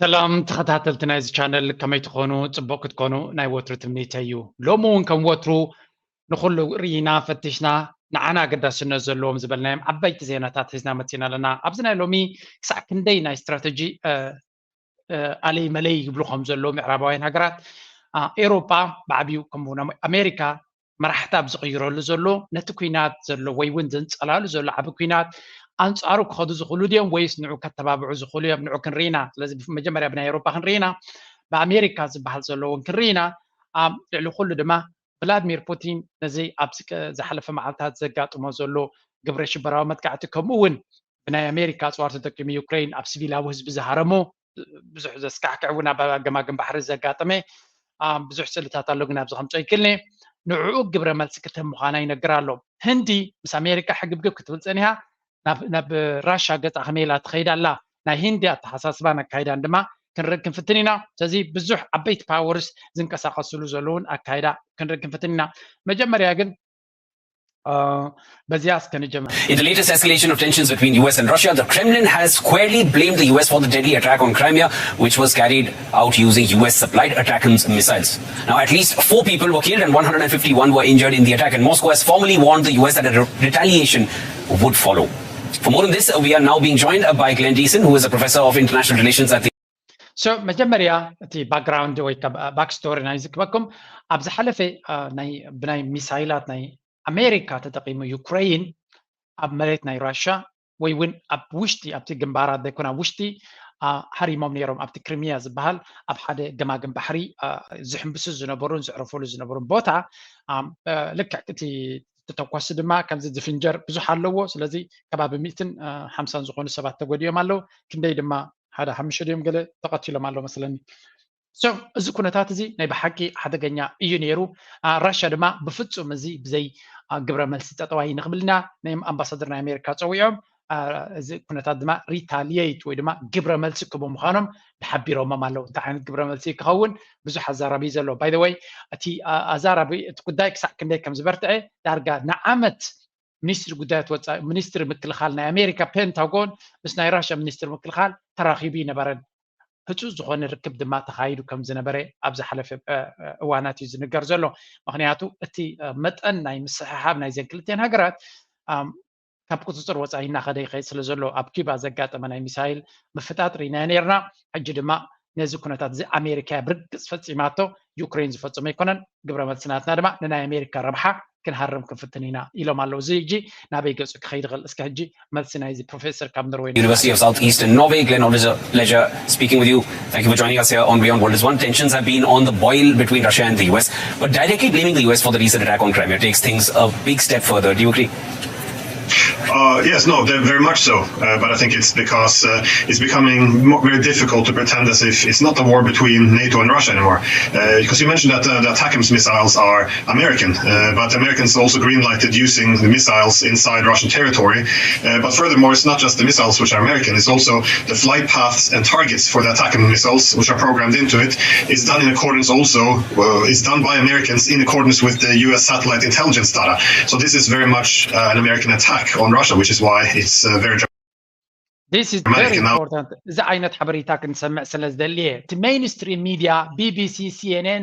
ሰላም ተኸታተልቲ ናይዚ ቻነል፣ ከመይ ትኾኑ? ጽቡቕ ክትኮኑ ናይ ወትሩ ትምኒተይ እዩ። ሎሚ እውን ከም ወትሩ ንኹሉ ርኢና ፈቲሽና ንዓና ኣገዳስነት ዘለዎም ዝበልናዮም ዓበይቲ ዜናታት ሒዝና መጺና ኣለና። ኣብዚ ናይ ሎሚ ክሳዕ ክንደይ ናይ ስትራተጂ ኣለይ መለይ ይብሉ ከም ዘለዉ ምዕራባውያን ሃገራት፣ ኤውሮጳ ብዓብዩ ከምኡ ኣሜሪካ መራሕቲ ኣብ ዝቕይረሉ ዘሎ፣ ነቲ ኲናት ዘሎ ወይ እውን ዘንጸላሉ ዘሎ ዓቢ ኲናት ኣንጻሩ ክኸዱ ዝኽእሉ ድዮም ወይስ ንዑ ከተባብዑ ዝኽእሉ እዮም? ንዑ ክንርኢና። ስለዚ መጀመርያ ብናይ ኤውሮጳ ክንርኢና፣ ብኣሜሪካ ዝበሃል ዘሎ እውን ክንርኢና፣ ኣብ ልዕሊ ኩሉ ድማ ቭላድሚር ፑቲን ነዚ ኣብ ዝሓለፈ መዓልታት ዘጋጥሞ ዘሎ ግብረ ሽበራዊ መጥቃዕቲ፣ ከምኡ እውን ብናይ ኣሜሪካ ኣፅዋር ተጠቂሙ ዩክሬን ኣብ ሲቪላዊ ህዝቢ ዝሃረሞ ብዙሕ ዘስካሕክዕ እውን ኣብ ገማግም ባሕሪ ዘጋጠመ ብዙሕ ስእልታት ኣሎ፣ ግን ኣብዚ ከምፅኦ ይክልኒ። ንዕኡ ግብረ መልሲ ክትህብ ምዃና ይነግር ኣሎ። ህንዲ ምስ ኣሜሪካ ሕግብግብ ክትብል ፀኒሃ ናብ ራሻ ገፃ ከመይ ኢላ ትኸይድ ኣላ? ናይ ህንዲ ኣተሓሳስባን ኣካይዳን ድማ ክንርኢ ክንፍትን ኢና። ስለዚ ብዙሕ ዓበይቲ ፓወርስ ዝንቀሳቐስሉ ዘለውን ኣካይዳ ክንርኢ ክንፍትን ኢና። መጀመርያ ግን በዚያ እስከ ንጀምር። In the latest escalation of tensions between U S and Russia, the Kremlin has squarely blamed the U S for the deadly attack on Crimea, which was carried out using U S supplied ATACMS missiles. Now, at least four people were killed and one hundred fifty-one were injured in the attack, and Moscow has formally warned the U S that a re- retaliation would follow. For more on this, uh, we are now being joined uh, by Glenn Deason, who is a professor of international relations at the So መጀመርያ እቲ ባክግራውንድ ወይ ባክስቶሪ ናይ ዝክበኩም ኣብ ዝሓለፈ ብናይ ሚሳይላት ናይ ኣሜሪካ ተጠቂሙ ዩክሬን ኣብ መሬት ናይ ራሻ ወይ እውን ኣብ ውሽጢ ኣብቲ ግንባራት ዘይኮነ ኣብ ውሽጢ ሃሪሞም ነይሮም። ኣብቲ ክሪሚያ ዝበሃል ኣብ ሓደ ገማግም ባሕሪ ዝሕምብሱ ዝነበሩን ዝዕረፈሉ ዝነበሩን ቦታ ልክዕ እቲ ተተኳሲ ድማ ከምዚ ዝፍንጀር ብዙሕ ኣለዎ። ስለዚ ከባቢ ሚእትን ሓምሳን ዝኾኑ ሰባት ተጎዲኦም ኣለዉ። ክንደይ ድማ ሓደ ሓሙሽተ ድዮም ገለ ተቐቲሎም ኣለዉ መስለኒ። So እዚ ኩነታት እዚ ናይ ብሓቂ ሓደገኛ እዩ ነይሩ። ራሽያ ድማ ብፍጹም እዚ ብዘይ ግብረ መልሲ ጠጠው ኣይንኽብልና ናይ ኣምባሳደር ናይ ኣሜሪካ ፀዊዖም። እዚ ኩነታት ድማ ሪታሊየት ወይ ድማ ግብረ መልሲ ክቡ ምዃኖም ሓቢሮሞም ኣለዉ። እንታይ ዓይነት ግብረ መልሲ ክኸውን ብዙሕ ኣዛራቢ ዘሎ። By the way እቲ ኣዛራቢ እቲ ጉዳይ ክሳዕ ክንደይ ከም ዝበርትዐ ዳርጋ ንዓመት ሚኒስትሪ ጉዳያት ወፃኢ ሚኒስትሪ ምክልኻል ናይ ኣሜሪካ ፔንታጎን ምስ ናይ ራሽያ ሚኒስትሪ ምክልኻል ተራኺቡ ይነበረን ህፁፅ ዝኾነ ርክብ ድማ ተኻይዱ ከም ዝነበረ ኣብ ዝሓለፈ እዋናት እዩ ዝንገር ዘሎ። ምክንያቱ እቲ መጠን ናይ ምስሕሓብ ናይዘን ክልቲአን ሃገራት ካብ ቁፅፅር ወፃኢ እናኸደ ይኸይድ ስለ ዘሎ ኣብ ኪባ ዘጋጠመ ናይ ሚሳይል ምፍጣጥ ርኢናዮ ነርና። ሕጂ ድማ ነዚ ኩነታት እዚ ኣሜሪካ ብርግፅ ፈፂማቶ ዩክሬን ዝፈፅሞ ኣይኮነን። ግብረ መልሲ ናትና ድማ ንናይ ኣሜሪካ ረብሓ ክንሃርም ክንፍትን ኢና ኢሎም ኣለዉ። እዚ ሕጂ ናበይ ገፁ ክኸይድ ይኽእል? እስከ ሕጂ መልሲ ናይዚ ፕሮፌሰር ካብ ኖርወይ University of Southeastern Norway, Glenn Oliver Ledger speaking with you. Thank you for joining us here on Beyond World is One. Tensions have been on the boil between Russia and the U S, but directly blaming the U S for the recent attack on Crimea takes things a big step further. Do you agree? Uh, yes, no, very much so. Uh, but I think it's because uh, it's becoming more, very difficult to pretend as if it's not a war between NATO and Russia anymore. Uh, because you mentioned that uh, the ATACMS missiles are American, uh, but Americans also greenlighted using the missiles inside Russian territory. Uh, but furthermore, it's not just the missiles which are American, it's also the flight paths and targets for the ATACMS missiles, which are programmed into it, is done in accordance also, uh, is done by Americans in accordance with the U S satellite intelligence data. So this is very much uh, an American attack on Russia, which is why it's uh, very This is very important. እዚ ዓይነት ሓበሬታ ክንሰምዕ ስለ ዝደልየ እቲ mainstream media BBC CNN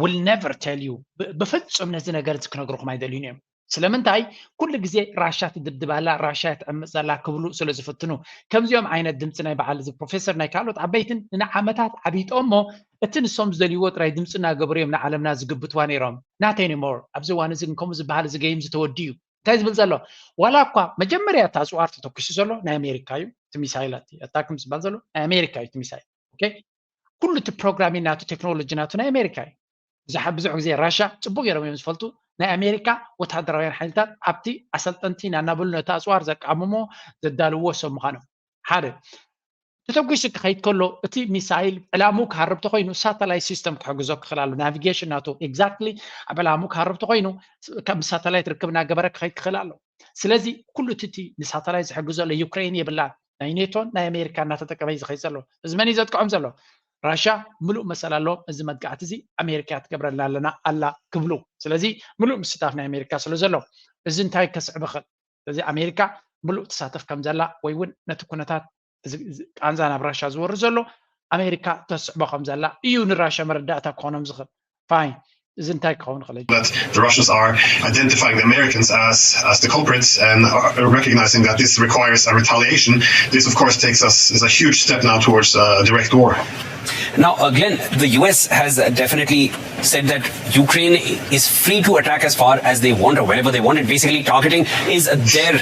will never tell you ብፍጹም ነዚ ነገር እዚ ክነግርኹም ኣይደልዩን እዮም። ስለምንታይ ኩሉ ግዜ ራሻ ትድብድብ ኣላ፣ ራሻ ትዕምፅ ዘላ ክብሉ ስለ ዝፍትኑ። ከምዚኦም ዓይነት ድምፂ ናይ በዓል እዚ ፕሮፌሰር ናይ ካልኦት ዓበይትን ንዓመታት ዓቢጦሞ እቲ ንሶም ዝደልይዎ ጥራይ ድምፂ እናገበሩ እዮም ንዓለምና ዝግብትዋ ነይሮም። Not anymore። ኣብዚ እዋን እዚ ግን ከምኡ ዝበሃል እዚ ገይም ዝተወዲ እዩ። እንታይ ዝብል ዘሎ? ዋላ እኳ መጀመርያ እቲ ኣፅዋር ተተኩሱ ዘሎ ናይ ኣሜሪካ እዩ። እቲ ሚሳይል ኣታክ ዝበሃል ዘሎ ናይ ኣሜሪካ እዩ። እቲ ሚሳይል ኩሉ እቲ ፕሮግራሚንግ ናቱ፣ ቴክኖሎጂ ናቱ ናይ ኣሜሪካ እዩ። ብዙሕ ግዜ ራሻ ፅቡቅ ገይሮም እዮም ዝፈልጡ። ናይ ኣሜሪካ ወታደራውያን ሓይልታት ኣብቲ ኣሰልጠንቲ ኢና እናበሉ ነቲ ኣፅዋር ዘቃምሞ ዘዳልዎ ሰብ ምዃኖም ሓደ። ተተጒሱ ክኸይድ ከሎ እቲ ሚሳይል ዕላምኡ ክሃርብ ተኮይኑ ሳተላይት ሲስተም ክሕግዞ ክኽእል ኣሎ። ናቪጌሽን ናቱ ኤግዛክትሊ ኣብ ዕላምኡ ክሃርብ ተኮይኑ ከም ሳተላይት ርክብ እናገበረ ክኸይድ ክኽእል ኣሎ። ስለዚ ኩሉ እቲ ንሳተላይት ዝሕግዞ ዘሎ ዩክሬን የብላን። ናይ ኔቶን ናይ ኣሜሪካ እናተጠቀመ እዩ ዝኸይድ ዘሎ። እዚ መን እዩ ዘጥቅዖም ዘሎ? ራሻ ምሉእ መሰል ኣለዎም። እዚ መጥቃዕቲ እዚ ኣሜሪካ ትገብረልና ኣለና ኣላ ክብሉ። ስለዚ ምሉእ ምስታፍ ናይ ኣሜሪካ ስለ ዘሎ እዚ እንታይ ከስዕብ ይኽእል? ስለዚ ኣሜሪካ ምሉእ ትሳተፍ ከም ዘላ ወይ እውን ነቲ ኩነታት ቃንዛ ናብ ራሻ ዝወርድ ዘሎ ኣሜሪካ ተስዕቦ ከም ዘላ እዩ ንራሻ መረዳእታ ክኾኖም ዝኽእል። ፋይን፣ እዚ እንታይ ክኸውን ይኽእል? That the Russians are identifying the Americans as, as the culprits and are recognizing that this requires a retaliation. This, of course, takes us is a huge step now towards a direct war. Now, uh, Glenn, the U S has definitely said that Ukraine is free to attack as far as they want or wherever they want. It basically targeting is their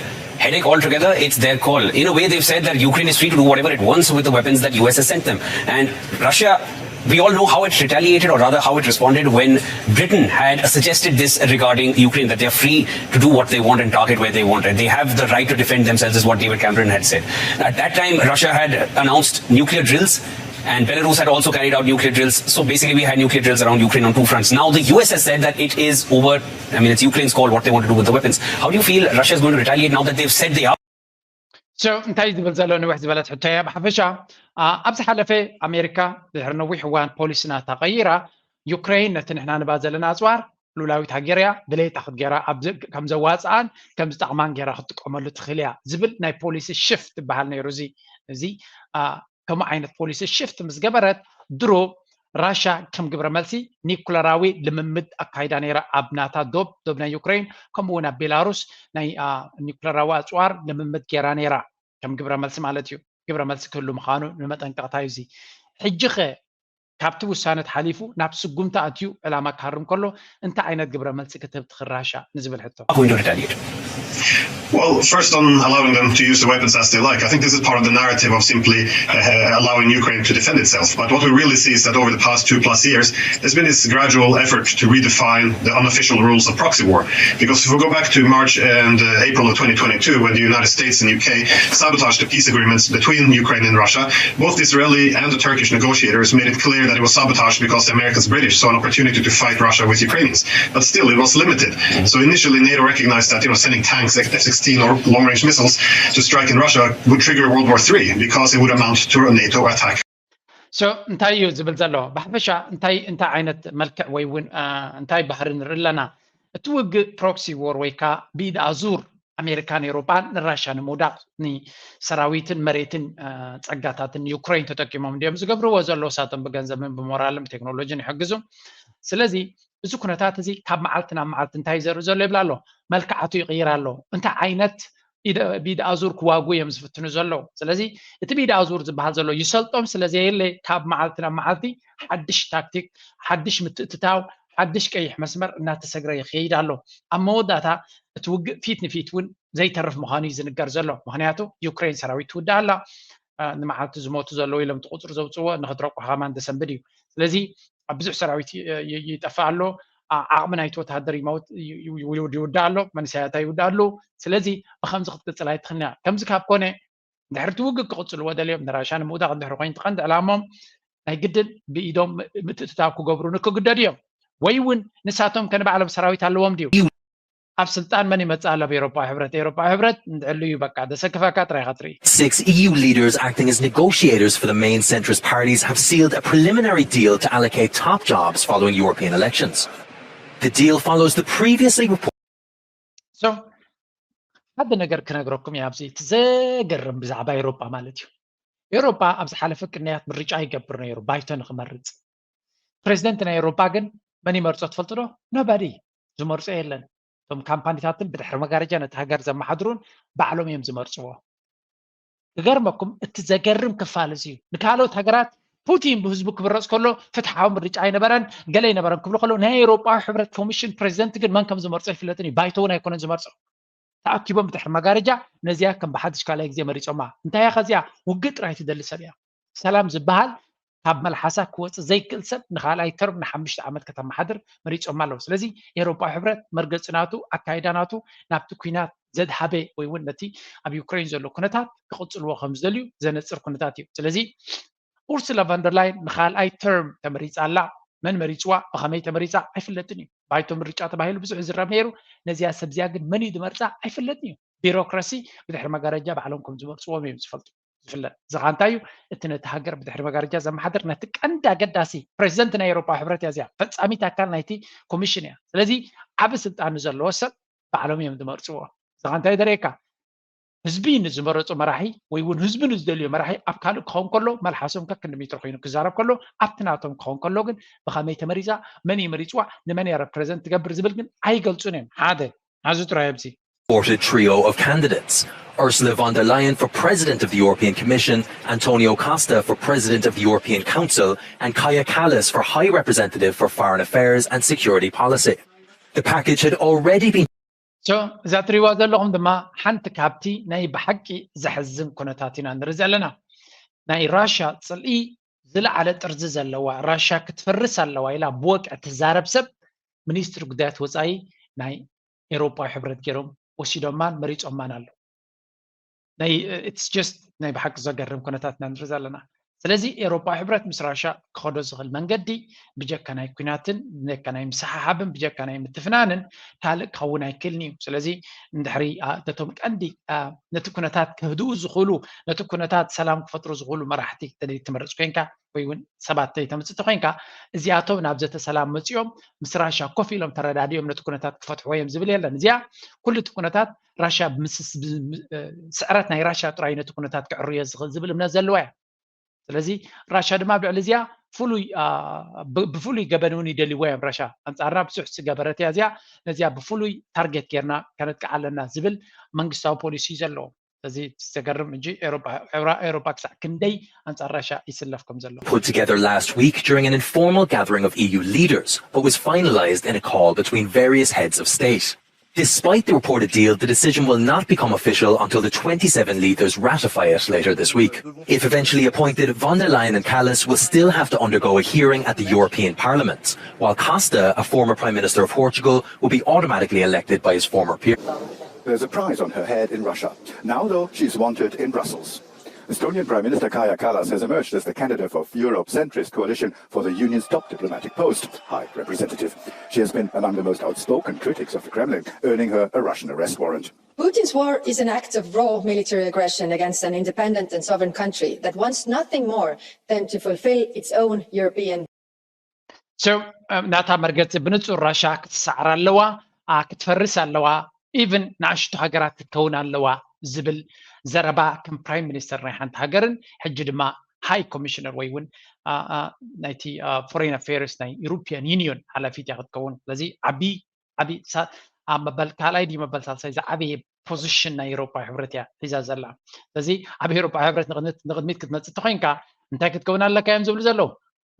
headache altogether. It's their call. In a way, they've said that Ukraine is free to do whatever it wants with the weapons that U S has sent them. And Russia, we all know how it retaliated, or rather how it responded when Britain had suggested this regarding Ukraine, that they're free to do what they want and target where they want. And they have the right to defend themselves, is what David Cameron had said. At that time, Russia had announced nuclear drills, and Belarus had also carried out nuclear drills. So basically, we had nuclear drills around Ukraine on two fronts. Now, the U S has said that it is over. I mean, it's Ukraine's call what they want to do with the weapons. How do you feel Russia is going to retaliate now that they've said they are? So እንታይ ዝብል ዘሎ ንውሕ ዝበለት ሕቶ እያ። ብሓፈሻ ኣብ ዝሓለፈ ኣሜሪካ ድሕሪ ነዊሕ እዋን ፖሊሲ ናታ ቀይራ፣ ዩክሬን ነቲ ንሕና ንባ ዘለና ኣፅዋር ሉላዊት ሃገር እያ፣ ድሌታ ክትገራ ከም ዘዋፅኣን ከም ዝጠቕማን ገራ ክትጥቀመሉ ትኽእል እያ ዝብል ናይ ፖሊሲ ሽፍት ዝበሃል ነይሩ። እዚ እዚ ከምኡ ዓይነት ፖሊሲ ሽፍት ምስ ገበረት ድሮ ራሻ ከም ግብረ መልሲ ኒኩለራዊ ልምምድ ኣካይዳ ነይራ ኣብ ናታ ዶብ ዶብ ናይ ዩክሬን፣ ከምኡ እውን ኣብ ቤላሩስ ናይ ኒኩለራዊ ኣፅዋር ልምምድ ገይራ ነይራ። ከም ግብረ መልሲ ማለት እዩ። ግብረ መልሲ ክህሉ ምዃኑ ንመጠንቀቕታ እዩ። እዚ ሕጂ ኸ ካብቲ ውሳነ ተሓሊፉ ናብ ስጉምቲ ኣትዩ ዕላማ ክሃርም ከሎ እንታይ ዓይነት ግብረ መልሲ ክትህብ ትኽእል ራሻ ንዝብል ሕቶ? Well, first on allowing them to use the weapons as they like. I think this is part of the narrative of simply uh, allowing Ukraine to defend itself. But what we really see is that over the past two plus years, there's been this gradual effort to redefine the unofficial rules of proxy war. Because if we go back to March and uh, April of twenty twenty-two, when the United States and U K sabotaged the peace agreements between Ukraine and Russia, both the Israeli and the Turkish negotiators made it clear that it was sabotage because the Americans British saw an opportunity to fight Russia with Ukrainians. But still, it was limited. So initially, NATO recognized that you know sending tanks, F sixteen, or long-range missiles to strike in Russia would trigger World War Three because it would amount to a NATO attack. So እንታይ እዩ ዝብል ዘሎ? ብሓፈሻ እንታይ እንታይ ዓይነት መልክዕ ወይ እውን እንታይ ባህሪ ንርኢ ኣለና? እቲ ውግእ ፕሮክሲ ዎር ወይ ከዓ ብኢድ ኣዙር ኣሜሪካን ኤውሮጳን ንራሻ ንምውዳቕ ንሰራዊትን መሬትን ጸጋታትን ዩክሬን ተጠቂሞም እንዲዮም ዝገብርዎ ዘለዉ፣ ሳቶም ብገንዘብን ብሞራልን ብቴክኖሎጂን ይሕግዙ። ስለዚ እዚ ኩነታት እዚ ካብ መዓልቲ ናብ መዓልቲ እንታይ ዘርኢ ዘሎ ይብል ኣሎ፣ መልክዓቱ ይቕይር ኣሎ። እንታይ ዓይነት ብኢድ ኣዙር ክዋጉ እዮም ዝፍትኑ ዘለዉ። ስለዚ እቲ ብኢድ ኣዙር ዝበሃል ዘሎ ይሰልጦም ስለ ዘየለ ካብ መዓልቲ ናብ መዓልቲ ሓድሽ ታክቲክ፣ ሓድሽ ምትእትታው፣ ሓድሽ ቀይሕ መስመር እናተሰግረ ይኸይድ ኣሎ። ኣብ መወዳእታ እቲ ውግእ ፊት ንፊት እውን ዘይተርፍ ምዃኑ እዩ ዝንገር ዘሎ። ምክንያቱ ዩክሬን ሰራዊት ትውዳእ ኣላ። ንመዓልቲ ዝሞቱ ዘለዉ ኢሎም እቲ ቁፅሪ ዘውፅዎ ንክትረቁ ከማን ዘሰንብድ እዩ። ስለዚ ኣብ ብዙሕ ሰራዊት ይጠፍእ ኣሎ። ዓቕሚ ናይቲ ወታደር ይውዳእ ኣሎ፣ መንእሰያታ ይውዳእ ኣለዉ። ስለዚ ብከምዚ ክትቅፅል ኣይትኽእልን እያ። ከምዚ ካብ ኮነ ድሕሪ እቲ ውግእ ክቕፅልዎ ደልዮም ንራሻ ንምውዳቕ እንድሕሪ ኮይኑ እቲ ቀንዲ ዕላሞም ናይ ግድን ብኢዶም ምትእትታው ክገብሩ ንክግደዱ እዮም። ወይ እውን ንሳቶም ከንባዕሎም ሰራዊት ኣለዎም ድዩ? ኣብ ስልጣን መን ይመፅእ ኣሎ? ኣብ ኤውሮጳዊ ሕብረት። ኤውሮጳዊ ሕብረት እንድዕሉ እዩ በቃ ደሰክፈካ ጥራይ ኢኻ ትርኢ። Six E U leaders acting as negotiators for the main centrist parties have sealed a preliminary deal to allocate top jobs following European elections. The deal follows the previously reported So ሓደ ነገር ክነግረኩም እየ ኣብዚ እቲ ዘገርም ብዛዕባ ኤውሮጳ ማለት እዩ። ኤውሮጳ ኣብ ዝሓለፈ ቅንያት ምርጫ ይገብር ነይሩ ባይቶ ንክመርፅ። ፕሬዚደንት ናይ ኤውሮጳ ግን መን ይመርፆ ትፈልጡ ዶ? Nobody። ዝመርፆ የለን። እቶም ካምፓኒታትን ብድሕሪ መጋረጃ ነቲ ሃገር ዘመሓድሩን ባዕሎም እዮም ዝመርፅዎ። ክገርመኩም፣ እቲ ዘገርም ክፋል እዚ እዩ። ንካልኦት ሃገራት ፑቲን ብህዝቡ ክምረፅ ከሎ ፍትሓዊ ምርጫ ኣይነበረን፣ ገለ ኣይነበረን ክብሉ ከሎ፣ ናይ ኤውሮጳዊ ሕብረት ኮሚሽን ፕሬዚደንት ግን መን ከም ዝመርፆ ኣይፍለጥን እዩ። ባይቶ እውን ኣይኮነን ዝመርፆ። ተኣኪቦም ብድሕሪ መጋረጃ ነዚኣ ከም ብሓድሽ ካልኣይ ግዜ መሪፆማ። እንታይ እያ ከዚኣ? ውግእ ጥራይ ትደሊ ሰብ እያ። ሰላም ዝበሃል ካብ መልሓሳ ክወፅእ ዘይክእል ሰብ ንካልኣይ ተርም ንሓሙሽተ ዓመት ከተመሓድር መሪፆማ ኣለዉ። ስለዚ ኤውሮጳዊ ሕብረት መርገፂ ናቱ፣ ኣካይዳ ናቱ ናብቲ ኲናት ዘድሃበ ወይ እውን ነቲ ኣብ ዩክሬን ዘሎ ኩነታት ክቕፅልዎ ከም ዝደልዩ ዘነፅር ኩነታት እዩ። ስለዚ ኡርሱላ ቫንደርላይን ንካልኣይ ተርም ተመሪፃ ኣላ። መን መሪፅዋ፣ ብኸመይ ተመሪፃ ኣይፍለጥን እዩ። ባይቶ ምርጫ ተባሂሉ ብዙሕ ዝረብ ነይሩ። ነዚኣ ሰብ እዚኣ ግን መን እዩ ዝመርፃ ኣይፍለጥን እዩ። ቢሮክራሲ ብድሕሪ መጋረጃ ባዕሎም ከም ዝመርፅዎም እዮም ዝፈልጡ ዝፍለጥ። እዚ ኸኣ እንታይ እዩ? እቲ ነቲ ሃገር ብድሕሪ መጋረጃ ዘመሓድር፣ ነቲ ቀንዲ ኣገዳሲ ፕሬዚደንት ናይ ኤውሮጳ ሕብረት እያ እዚኣ፣ ፈጻሚት ኣካል ናይቲ ኮሚሽን እያ። ስለዚ ዓቢ ስልጣን ንዘለዎ ሰብ ባዕሎም እዮም ዝመርፅዎ። እዚ ኸኣ እንታይ ደርእየካ? ህዝቢ ንዝመረፁ መራሒ ወይ እውን ህዝቢ ንዝደልዮ መራሒ ኣብ ካልእ ክኸውን ከሎ መልሓሶም ከክንዲ ሜትሮ ኮይኑ ክዛረብ ከሎ፣ ኣብቲ ናቶም ክኸውን ከሎ ግን ብኸመይ ተመሪፃ፣ መን እዩ መሪፅዋ፣ ንመን እያ ረፕሬዘንት ትገብር ዝብል ግን ኣይገልፁን እዮም። ሓደ ናዚ ጥራይ ኣብዚ Supported trio of candidates: Ursula von der Leyen for President of the European Commission, Antonio Costa for President of the European Council, and Kaja Kallas for High Representative for Foreign Affairs and Security Policy. The package had already been so እዛ ትሪዋ ዘለኹም ድማ ሓንቲ ካብቲ ናይ ብሓቂ ዘሕዝን ኩነታት ኢና ንርኢ ዘለና። ናይ ራሻ ፅልኢ ዝለዓለ ጥርዚ ዘለዋ፣ ራሻ ክትፈርስ ኣለዋ ኢላ ብወግዒ ትዛረብ ሰብ ሚኒስትሪ ጉዳያት ወፃኢ ናይ ኤውሮጳዊ ሕብረት ገይሮም ወሲዶማን መሪፆማን ኣለዉ። ናይ it's just ናይ ብሓቂ ዘገርም ኩነታት ኢና ንርኢ ዘለና። ስለዚ ኤውሮጳዊ ሕብረት ምስ ራሻ ክኸዶ ዝኽእል መንገዲ ብጀካ ናይ ኲናትን ብጀካ ናይ ምስሓሓብን ብጀካ ናይ ምትፍናንን ካልእ ክኸውን ኣይክእልን እዩ። ስለዚ እንድሕሪ ነቶም ቀንዲ ነቲ ኩነታት ከህድኡ ዝኽእሉ፣ ነቲ ኩነታት ሰላም ክፈጥሩ ዝኽእሉ መራሕቲ ትመርፅ ኮይንካ ወይ እውን ሰባት ተምፅቲ ኮይንካ፣ እዚኣቶም ናብ ዘተ ሰላም መፂኦም ምስ ራሻ ኮፍ ኢሎም ተረዳዲኦም ነቲ ኩነታት ክፈትሕዎ እዮም ዝብል የለን። እዚኣ ኩሉ እቲ ኩነታት ራሻ ስዕረት ናይ ራሻ ጥራይ ነቲ ኩነታት ክዕርዮ ዝኽእል ዝብል እምነት ዘለዋ እያ። ስለዚ ራሻ ድማ ኣብ ልዕሊ እዚኣ ፍሉይ ብፍሉይ ገበን እውን ይደልይዎ እዮም። ራሻ ኣንፃርና ብዙሕ ዝገበረት እያ እዚኣ። ነዚኣ ብፍሉይ ታርጌት ጌርና ከነጥቅዓ ኣለና ዝብል መንግስታዊ ፖሊሲ እዩ ዘለዎ። እዚ ዘገርም እንጂ ኤውሮፓ ክሳዕ ክንደይ ኣንጻር ራሻ ይስለፍ ከም ዘሎ። Put together last week during an informal gathering of E U leaders, but was finalized in a call between various heads of state. Despite the reported deal, the decision will not become official until the twenty-seven leaders ratify it later this week. If eventually appointed, von der Leyen and Kallas will still have to undergo a hearing at the European Parliament, while Costa, a former Prime Minister of Portugal, will be automatically elected by his former peer. There's a price on her head in Russia. Now, though, she's wanted in Brussels. Estonian Prime Minister Kaja Kallas has emerged as the candidate of Europe-centrist coalition for the union's top diplomatic post, High Representative. She has been among the most outspoken critics of the Kremlin, earning her a Russian arrest warrant. Putin's war is an act of raw military aggression against an independent and sovereign country that wants nothing more than to fulfill its own European so ናታ መርገፂ ብንፁር ራሻ ክትሰዓር ኣለዋ፣ ክትፈርስ ኣለዋ፣ ኢቭን ንኣሽቱ ሃገራት ክትከውን ኣለዋ ዝብል ዘረባ ከም ፕራይም ሚኒስተር ናይ ሓንቲ ሃገርን ሕጂ ድማ ሃይ ኮሚሽነር ወይ እውን ናይቲ ፎሬን ኣፌርስ ናይ ኢሮፒያን ዩኒዮን ሓላፊት እያ ክትከውን። ስለዚ ዓቢ ዓቢ ኣብ መበል ካልኣይ ድዩ መበል ሳልሳይ ዝዓበየ ፖዚሽን ናይ ኤሮፓ ሕብረት እያ ሒዛ ዘላ። ስለዚ ኣብ ኤሮፓ ሕብረት ንቕድሚት ክትመፅእ ተኮይንካ እንታይ ክትከውን ኣለካ እዮም ዝብሉ ዘለዉ?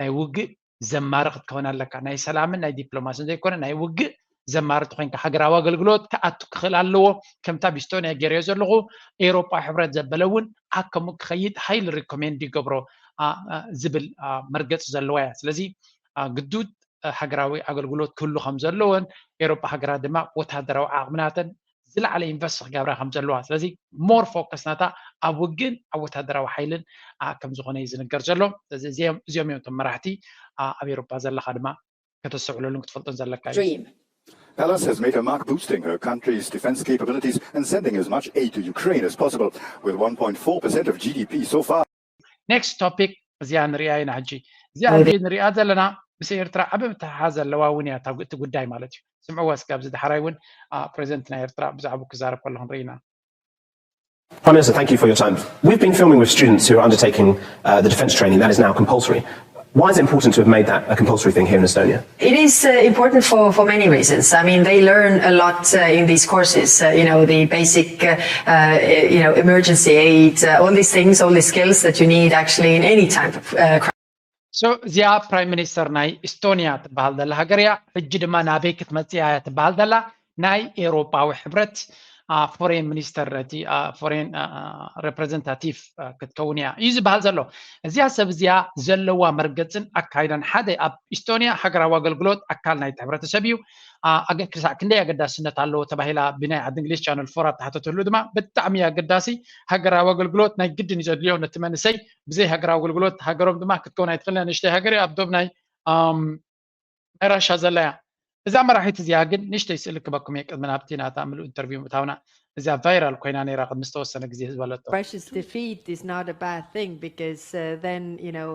ናይ ውግእ ዘማሪ ክትከውን ኣለካ። ናይ ሰላምን ናይ ዲፕሎማስን ዘይኮነ ናይ ውግእ ዘማሪ ተኮይንካ ሃገራዊ ኣገልግሎት ክኣቱ ክኽእል ኣለዎ። ከምታ ቢስቶንያ ገይረዮ ዘለኹ ኤሮፓ ሕብረት ዘበለ እውን ኣብ ከምኡ ክኸይድ ሃይሊ ሪኮሜንድ ይገብሮ ዝብል መርገፂ ዘለዋ እያ። ስለዚ ግዱድ ሃገራዊ ኣገልግሎት ክህሉ ከም ዘለዎን ኤሮፓ ሃገራት ድማ ወታደራዊ ዓቕሚ ናተን ዝለዓለ ኢንቨስት ክገብራ ከም ዘለዋ ስለዚ ሞር ፎከስ ናታ ኣብ ውግእን ኣብ ወታደራዊ ሓይልን ከም ዝኾነ እዩ ዝንገር ዘሎ። ስለዚ እዚኦም እዮም እቶም መራሕቲ ኣብ ኤሮፓ ዘለኻ ድማ ከተስተውዕለሉን ክትፈልጦን ዘለካ እዩ። Kallas has made a mark boosting her country's defense capabilities and sending as much aid to Ukraine as possible, with one point four percent of G D P so far. ኔክስት ቶፒክ እዚኣ ንሪኣ ኢና ሕጂ። እዚኣ ሕጂ ንሪኣ ዘለና ምስ ኤርትራ ዓቢ ምትሕሓዝ ዘለዋ እውን እያ እቲ ጉዳይ ማለት እዩ። ስምዕዋ እስኪ ኣብዚ ዳሕራይ እውን ፕሬዚደንት ናይ ኤርትራ ብዛዕባኡ ክዛረብ ከሎ ክንርኢ ኢና። Prime Minister, thank you for your time. We've been filming with students who are undertaking uh, the defence training that is now compulsory. Why is it important to have made that a compulsory thing here in Estonia? It is uh, important for, for many reasons. I mean, they learn a lot uh, in these courses. Uh, you know, the basic, uh, uh, you know, emergency aid, uh, all these things, all the skills that you need actually in any type of uh, crisis. So እዚኣ ፕራይም ሚኒስተር ናይ ኢስቶኒያ ትበሃል ዘላ ሃገር እያ። ሕጂ ድማ ናበይ ክትመፅእ እያ ትበሃል ዘላ? ናይ ኤውሮጳዊ ሕብረት ፎሬን ሚኒስተር፣ እቲ ፎሬን ሬፕሬዘንታቲቭ ክትከውን እያ እዩ ዝበሃል ዘሎ። እዚኣ ሰብ እዚኣ ዘለዋ መርገፅን ኣካይዳን፣ ሓደ ኣብ ኢስቶኒያ ሃገራዊ ኣገልግሎት ኣካል ናይቲ ሕብረተሰብ እዩ። ክሳዕ ክንደይ ኣገዳስነት ኣለዎ ተባሂላ ብናይ ዓዲ እንግሊዝ ቻነል ፎር ኣብ ተሓተተሉ ድማ፣ ብጣዕሚ ኣገዳሲ፣ ሃገራዊ ኣገልግሎት ናይ ግድን እዩ ዘድልዮ። ነቲ መንእሰይ ብዘይ ሃገራዊ ኣገልግሎት ሃገሮም ድማ ክትከውን ኣይትኽእልን። ንእሽተይ ሃገር እያ ኣብ ዶብ ናይ ናይ ራሻ ዘላ እያ። እዛ መራሒት እዚኣ ግን ንእሽተይ ስእሊ ክበኩም እየ ቅድሚ ናብቲ ናታ ምሉእ ኢንተርቪው ምእታውና። እዚኣ ቫይራል ኮይና ነይራ ቅድሚ ዝተወሰነ ግዜ ዝበለቶ። Russia's defeat is not a bad thing because uh, then, you know,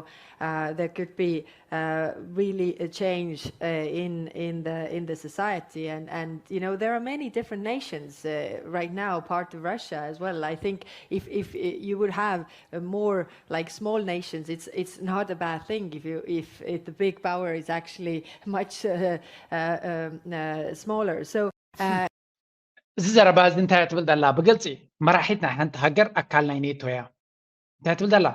uh, there could be uh, really a change uh, in in the in the society, and and you know, there are many different nations uh, right now part of Russia as well. I think if if uh, you would have uh, more like small nations, it's it's not a bad thing if you if, if the big power is actually much uh, uh, um, uh, smaller. So uh, እዚ ዘረባ እዚ እንታይ እያ ትብል ዘላ? ብግልፂ መራሒት ናይ ሓንቲ ሃገር ኣካል ናይ ኔቶ እያ። እንታይ ትብል ዘላ?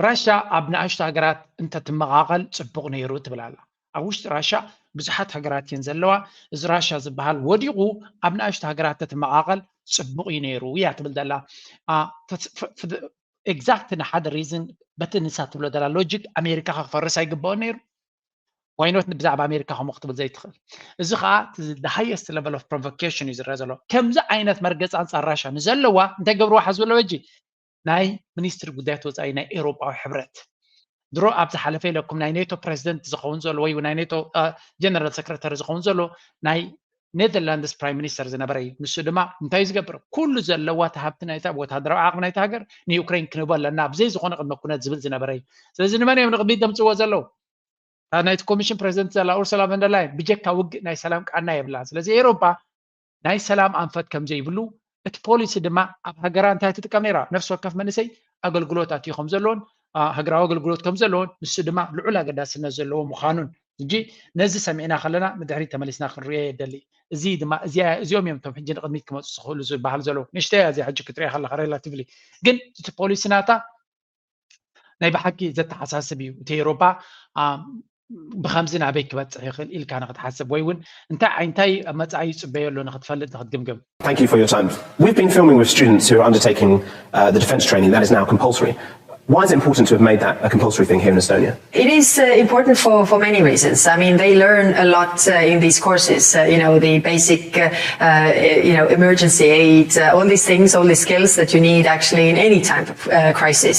ራሻ ኣብ ንኣሽቱ ሃገራት እንተትመቓቐል ፅቡቕ ነይሩ ትብል ኣላ። ኣብ ውሽጢ ራሻ ብዙሓት ሃገራት እየን ዘለዋ። እዚ ራሻ ዝበሃል ወዲቑ ኣብ ንኣሽቱ ሃገራት ተትመቓቐል ፅቡቕ እዩ ነይሩ እያ ትብል ዘላ። ኤግዛክት ንሓደ ሪዝን በቲ ንሳ ትብሎ ዘላ ሎጂክ ኣሜሪካ ክፈርስ ኣይግበኦ ነይሩ። ዋይኖት ብዛዕባ ኣሜሪካ ከምኡ ክትብል ዘይትኽእል? እዚ ከዓ ሃየስት ለቨል ኦፍ ፕሮቮኬሽን እዩ ዝረአ ዘሎ። ከምዚ ዓይነት መርገፂ ኣንፃር ራሻ ንዘለዋ እንታይ ገብርዋ ሓዝበሎ ሕጂ? ናይ ሚኒስትሪ ጉዳያት ወፃኢ ናይ ኤውሮጳዊ ሕብረት ድሮ ኣብ ዝሓለፈ ኢለኩም ናይ ኔቶ ፕሬዚደንት ዝኸውን ዘሎ ወይ ናይ ኔቶ ጀነራል ሰክረታሪ ዝኸውን ዘሎ ናይ ኔዘርላንድስ ፕራይም ሚኒስተር ዝነበረ እዩ። ንሱ ድማ እንታይ እዩ ዝገብር? ኩሉ ዘለዋ እቲ ሃብቲ ናይታ ወታደራዊ ዓቕሚ ናይታ ሃገር ንዩክሬን ክንህቦ ኣለና ብዘይ ዝኾነ ቅድመ ኩነት ዝብል ዝነበረ እዩ። ስለዚ ንመን እዮም ንቕድሚት ዘምፅዎ ዘለዉ? እታ ናይቲ ኮሚሽን ፕሬዚደንት ዘላ ኡርሱላ ቨንደርላይን ብጀካ ውግእ ናይ ሰላም ቃና የብላን። ስለዚ ኤውሮጳ ናይ ሰላም ኣንፈት ከም ዘይብሉ፣ እቲ ፖሊሲ ድማ ኣብ ሃገራ እንታይ ትጥቀም ነይራ? ነፍሲ ወከፍ መንእሰይ ኣገልግሎት ኣትዩ ከም ዘለዎን ሃገራዊ ኣገልግሎት ከም ዘለዎን፣ ንሱ ድማ ልዑል ኣገዳስነት ዘለዎ ምዃኑን። ሕጂ ነዚ ሰሚዕና ከለና ንድሕሪት ተመሊስና ክንሪኦ የደሊ። እዚ ድማ እዚኦም እዮም እቶም ሕጂ ንቕድሚት ክመፁ ዝኽእሉ ዝበሃል ዘለዉ። ንእሽተይ እያ እዚኣ ሕጂ ክትሪኣ ከለኻ ሬላቲቭሊ፣ ግን እቲ ፖሊሲ ናታ ናይ ብሓቂ ዘተሓሳስብ እዩ። እቲ ኤውሮጳ ብከምዚ ናበይ ክበፅሕ ይኽእል ኢልካ ንክትሓስብ ወይ እውን እንታይ እንታይ መፃኢ ይፅበዮ ኣሎ ንክትፈልጥ ንክትግምግም። Thank you for your time. We've been filming with students who are undertaking uh, the defence training that is now compulsory. Why is it important to have made that a compulsory thing here in Estonia? It is uh, important for, for many reasons. I mean, they learn a lot uh, in these courses. Uh, you know, the basic, uh, uh, you know, emergency aid, uh, all these things, all the skills that you need actually in any type of uh, crisis.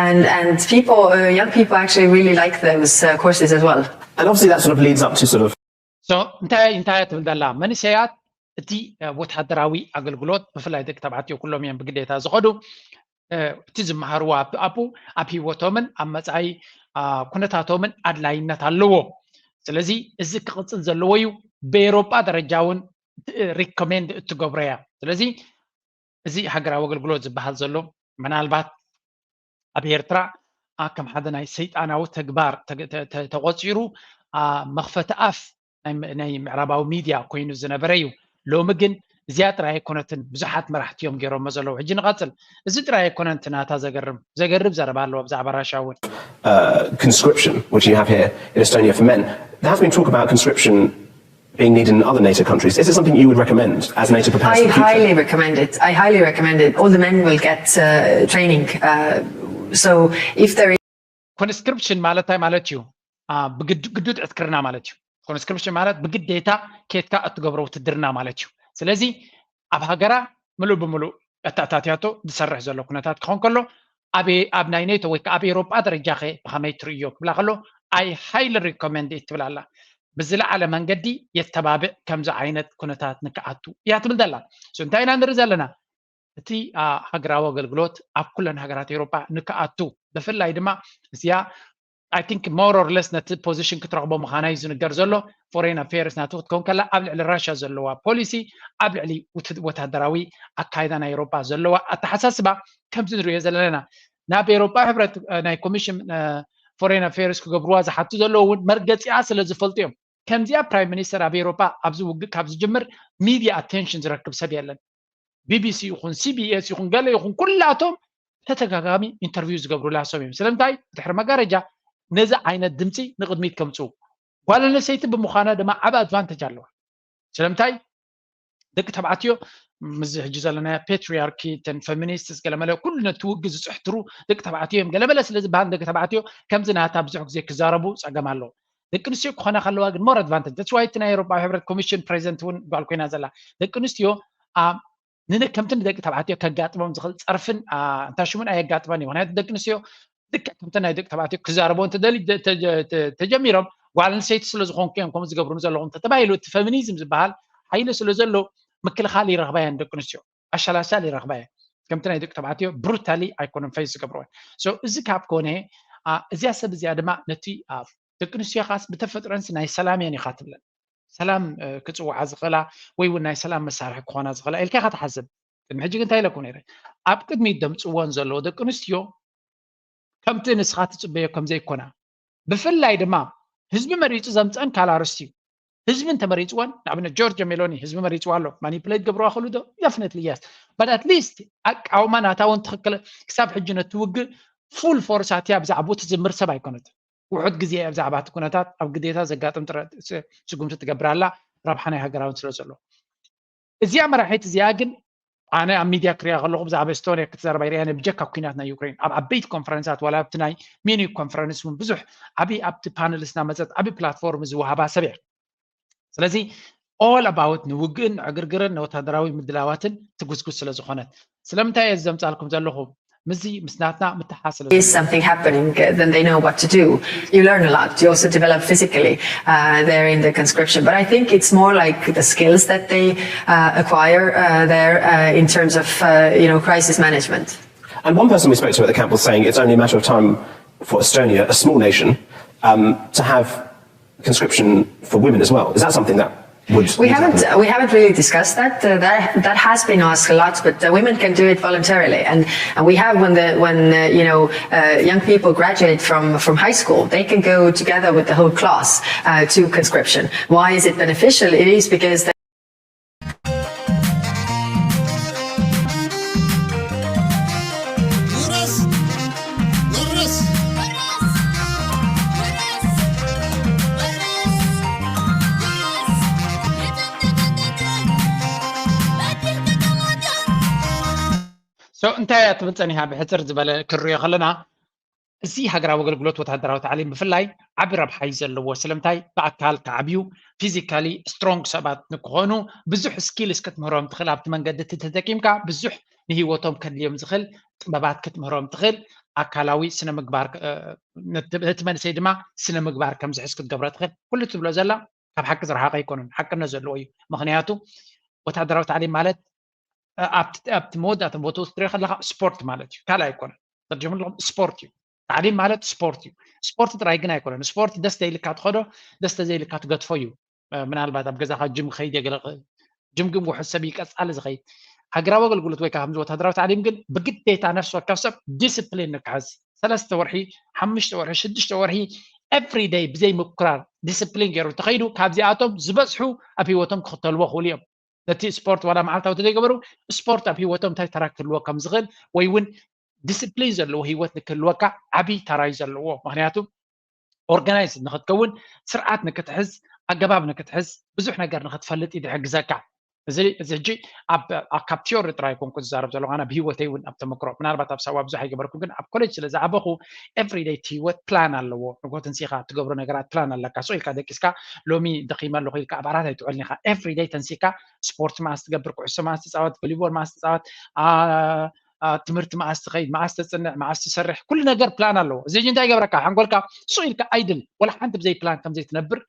And and people, uh, young people actually really like those uh, courses as well. And obviously that sort of leads up to sort of So እንታይ እንታይ ትብል ዘላ? መንእሰያት እቲ ወታደራዊ ኣገልግሎት፣ ብፍላይ ደቂ ተባዕትዮ ኩሎም እዮም ብግዴታ ዝኸዱ። እቲ ዝመሃርዎ ኣብኡ ኣብ ሂወቶምን ኣብ መፃኢ ኩነታቶምን ኣድላይነት ኣለዎ። ስለዚ እዚ ክቕፅል ዘለዎ እዩ። ብኤሮጳ ደረጃ እውን ሪኮሜንድ እትገብሮ እያ። ስለዚ እዚ ሃገራዊ ኣገልግሎት ዝበሃል ዘሎ ምናልባት ኣብ ኤርትራ ከም ሓደ ናይ ሰይጣናዊ ተግባር ተቆፂሩ መኽፈቲ ኣፍ ናይ ምዕራባዊ ሚድያ ኮይኑ ዝነበረ እዩ። ሎሚ ግን እዚኣ ጥራይ ኣይኮነትን፣ ብዙሓት መራሕቲ እዮም ገይሮሞ ዘለዉ። ሕጂ ንቐፅል። እዚ ጥራይ ኣይኮነን እቲ ናታ ዘገርም ዘገርም ዘረባ ኣለዎ ብዛዕባ ራሻ እውን። Conscription, which you have here in Estonia for men, there has been talk about conscription being needed in other NATO countries. Is it something you would recommend as NATO prepares I for the future? highly recommend it. I highly recommend it. All the men will get uh, training. Uh, so if there is ኮንስክሪፕሽን ማለት እንታይ ማለት እዩ? ግዱድ ዕትክርና ማለት እዩ። ኮንስክሪፕሽን ማለት ብግዴታ ኬትካ እትገብሮ ውትድርና ማለት እዩ። ስለዚ ኣብ ሃገራ ምሉእ ብምሉእ ኣተኣታትያቶ ዝሰርሕ ዘሎ ኩነታት ክኸውን ከሎ ኣብ ኣብ ናይ ኔቶ ወይ ከዓ ኣብ ኤሮጳ ደረጃ ከ ብኸመይ ትርእዮ ክብላ ከሎ I highly recommend it ትብል ኣላ። ብዝለዓለ መንገዲ የተባብዕ ከምዚ ዓይነት ኩነታት ንክኣቱ እያ ትብል ዘላ። So እንታይ ኢና ንርኢ ዘለና? እቲ ሃገራዊ ኣገልግሎት ኣብ ኩለን ሃገራት ኤሮጳ ንክኣቱ ብፍላይ ድማ እዚኣ I think more or less ነቲ ፖዚሽን ክትረኽቦ ምዃና እዩ ዝንገር ዘሎ። ፎሬን ኣፌርስ ናቱ ክትከውን ከላ ኣብ ልዕሊ ራሽያ ዘለዋ ፖሊሲ ኣብ ልዕሊ ወታደራዊ ኣካይዳ ናይ ኤሮጳ ዘለዋ ኣተሓሳስባ ከምዚ ንሪኦ ዘለና ናብ ኤሮጳ ሕብረት ናይ ኮሚሽን foreign affairs ክገብርዋ ዝሓቱ ዘለዉ እውን መርገፂኣ ስለ ዝፈልጡ እዮም። ከምዚኣ ፕራይም ሚኒስተር ኣብ ኤውሮጳ ኣብዚ ውግእ ካብ ዝጅምር ሚድያ ኣቴንሽን ዝረክብ ሰብ የለን። ቢቢሲ ይኹን ሲቢኤስ ይኹን ገለ ይኹን ኩላቶም ተተጋጋሚ ኢንተርቪው ዝገብሩላ ሰብ እዮም። ስለምንታይ? ድሕሪ መጋረጃ ነዚ ዓይነት ድምፂ ንቕድሚት ከምፅኡ። ጓል ኣንስተይቲ ብምዃና ድማ ዓብ ኣድቫንተጅ ኣለዋ። ስለምንታይ? ደቂ ተባዕትዮ ምዚ ሕጂ ዘለና ፔትሪያርኪ ተን ፌሚኒስትስ ገለመለ ኩሉ ነቲ ውግእ ዝፅሕትሩ ደቂ ተባዕትዮ እዮም። ገለመለ ስለ ዝበሃል ደቂ ተባዕትዮ ከምዚ ናታ ብዙሕ ግዜ ክዛረቡ ፀገም ኣለዎ። ደቂ ኣንስትዮ ክኾና ከለዋ ግን ሞር ኣድቫንተጅ። ተስዋይቲ ናይ ኤሮጳዊ ሕብረት ኮሚሽን ፕሬዚደንት እውን ጓል ኮይና ዘላ። ደቂ ኣንስትዮ ንነ ከምቲ ንደቂ ተባዕትዮ ከጋጥሞም ዝኽእል ፀርፍን እንታይ ሽሙን ኣየጋጥመን እዩ። ምክንያቱ ደቂ ኣንስትዮ ልክዕ ከምቲ ናይ ደቂ ተባዕትዮ ክዛረቦ እንተደሊ ተጀሚሮም ጓል ኣንስተይቲ ስለ ዝኾንኩ እዮም ከምኡ ዝገብሩኒ ዘለኹም እንተተባሂሉ እቲ ፌሚኒዝም ዝበሃል ሓይሊ ስለ ዘሎ ምክልኻል ይረኽባ እየን ደቂ ኣንስትዮ፣ ኣሻላሻል ይረኽባ እየን። ከምቲ ናይ ደቂ ተባዕትዮ ብሩታሊ ኣይኮነን ፌስ ዝገብርወን። እዚ ካብ ኮነ እዚኣ ሰብ እዚኣ ድማ ነቲ ደቂ ኣንስትዮ ኻስ ብተፈጥረንስ ናይ ሰላም እየን ኢኻ ትብለን። ሰላም ክፅውዓ ዝኽእላ ወይ እውን ናይ ሰላም መሳርሒ ክኾና ዝኽእላ ኢልካ ኢኻ ትሓስብ። ቅድሚ ሕጂ ግን እንታይ ኢለኩም ነይረ? ኣብ ቅድሚት ደምፅወን ዘለዎ ደቂ ኣንስትዮ ከምቲ ንስኻ ትፅበዮ ከም ዘይኮና፣ ብፍላይ ድማ ህዝቢ መሪፁ ዘምፀን ካልእ ኣርእስቲ እዩ። ህዝቢ እንተመሪፅወን፣ ንኣብነት ጆርጅ ሜሎኒ ህዝቢ መሪፅዋ ኣሎ፣ ማኒፕሌት ገብርዋ ክእሉ ዶ? ደፍነትሊ የስ። በት ኣትሊስት ኣቃውማ ናታ እውን ትኽክል። ክሳብ ሕጂ ነቲ ውግእ ፉል ፎርስ ኣትያ ብዛዕባኡ ትዝምር ሰብ ኣይኮነትን። ውሑድ ግዜ እያ ብዛዕባ እቲ ኩነታት ኣብ ግዴታ ዘጋጥም ጥረ ስጉምቲ ትገብር ኣላ፣ ረብሓ ናይ ሃገራውን ስለ ዘሎ። እዚኣ መራሒት እዚኣ ግን ኣነ ኣብ ሚድያ ክሪኣ ከለኹ ብዛዕባ ኤስቶኒያ ክትዛረባ ይሪኣ ብጀካ ኩናት ናይ ዩክሬን ኣብ ዓበይቲ ኮንፈረንሳት ዋላ ኣብቲ ናይ ሚኒክ ኮንፈረንስ እውን ብዙሕ ዓብዪ ኣብቲ ፓነልስ እናመፀት ዓብዪ ፕላትፎርም ዝወሃባ ሰብ እያ። ስለዚ all about ንውግእን ንዕግርግርን ንወታደራዊ ምድላዋትን ትጉስጉስ ስለ ዝኾነት ስለምንታይ እየ ዘምፃልኩም ዘለኹ ምስዚ ምስ ናትና ምትሓስ ስለ is something happening, uh, then they know what to do. You learn a lot. You also develop physically uh, there in the conscription. But I think it's more like the skills that they uh, acquire uh, there uh, in terms of, uh, you know, crisis management. And one person we spoke to at the camp was saying it's only a matter of time for Estonia, a small nation, um, to have conscription for women as well. Is that something that would we haven't uh, we haven't really discussed that. Uh, that that has been asked a lot, but uh, women can do it voluntarily, and and we have when the when uh, you know uh, young people graduate from from high school, they can go together with the whole class uh, to conscription. Why is it beneficial? It is because they እንታይ እያ ትብል ፀኒሓ ብሕፅር ዝበለ ክንሪኦ ከለና እዚ ሃገራዊ ኣገልግሎት ወታደራዊ ታዕሊም ብፍላይ ዓቢ ረብሓ እዩ ዘለዎ ስለምንታይ ብኣካል ክዓብዩ ፊዚካሊ ስትሮንግ ሰባት ንክኾኑ ብዙሕ ስኪልስ ክትምህሮም ትኽእል ኣብቲ መንገዲ እቲ ተጠቂምካ ብዙሕ ንህይወቶም ከድልዮም ዝኽእል ጥበባት ክትምህሮም ትኽእል ኣካላዊ ስነ ምግባር ነቲ መንእሰይ ድማ ስነ ምግባር ከም ዝሕዝ ክትገብሮ ትኽእል ኩሉ ትብሎ ዘላ ካብ ሓቂ ዝረሓቀ ኣይኮነን ሓቅነት ዘለዎ እዩ ምክንያቱ ወታደራዊ ታዕሊም ማለት ኣብቲ መወዳእታ ቦትኡ ክትሪኦ ከለካ ስፖርት ማለት እዩ ካልእ ኣይኮነን ተርጀምሎም ስፖርት እዩ ታዕሊም ማለት ስፖርት እዩ ስፖርት ጥራይ ግን ኣይኮነን ስፖርት ደስ ዘይልካ ትኸዶ ደስ ዘይልካ ትገድፎ እዩ ምናልባት ኣብ ገዛካ ጅም ክኸይድ የገለ ጅም ግን ውሑድ ሰብ ይቀፃሊ ዝኸይድ ሃገራዊ ኣገልግሎት ወይ ከዓ ከምዚ ወታደራዊ ታዕሊም ግን ብግዴታ ነፍሲ ወከፍ ሰብ ዲስፕሊን ንክሕዝ ሰለስተ ወርሒ ሓሙሽተ ወርሒ ሽዱሽተ ወርሒ ኤቭሪ ደይ ብዘይ ምኩራር ዲስፕሊን ገይሩ እንተኸይዱ ካብዚኣቶም ዝበዝሑ ኣብ ህይወቶም ክኽተልዎ ክኽእሉ እዮም ነቲ ስፖርት ዋላ መዓልታዊ ተዘይገበሩ ስፖርት ኣብ ህይወቶም እንታይ ተራ ክህልዎ ከም ዝኽእል ወይ እውን ዲስፕሊን ዘለዎ ህይወት ንክህልወካ ዓብይ ተራ እዩ ዘለዎ ምክንያቱ ኦርጋናይዝ ንክትከውን ስርዓት ንክትሕዝ ኣገባብ ንክትሕዝ ብዙሕ ነገር ንክትፈልጥ እዩ ዝሕግዘካ እዚ እዚ ሕጂ ኣብ ካብ ቲዮሪ ጥራይ ኮንኩ ዝዛረብ ዘለኹ ኣነ ብሂወተይ እውን ኣብ ተመክሮ ምናልባት ኣብ ሳዋ ብዙሕ ኣይገበርኩ ግን ኣብ ኮሌጅ ስለ ዝዓበኹ ኤቭሪደይ እቲ ሂወት ፕላን ኣለዎ ንጎ ትንሲኻ ትገብሮ ነገራት ፕላን ኣለካ ሶ ኢልካ ደቂስካ ሎሚ ደኺመ ኣለኹ ኢልካ ኣብ ዓራት ኣይትውዕልን ኢኻ ኤቭሪደይ ተንሲካ ስፖርት መዓስ ትገብር ኩዕሶ መዓስ ትፃወት ቮሊቦል መዓስ ትፃወት ትምህርቲ መዓስ ትኸይድ መዓስ ተፅንዕ መዓስ ትሰርሕ ኩሉ ነገር ፕላን ኣለዎ እዚ ሕጂ እንታይ ይገብረካ ሓንጎልካ ሱቕ ኢልካ ኣይድል ወላ ሓንቲ ብዘይ ፕላን ከም ዘይትነብር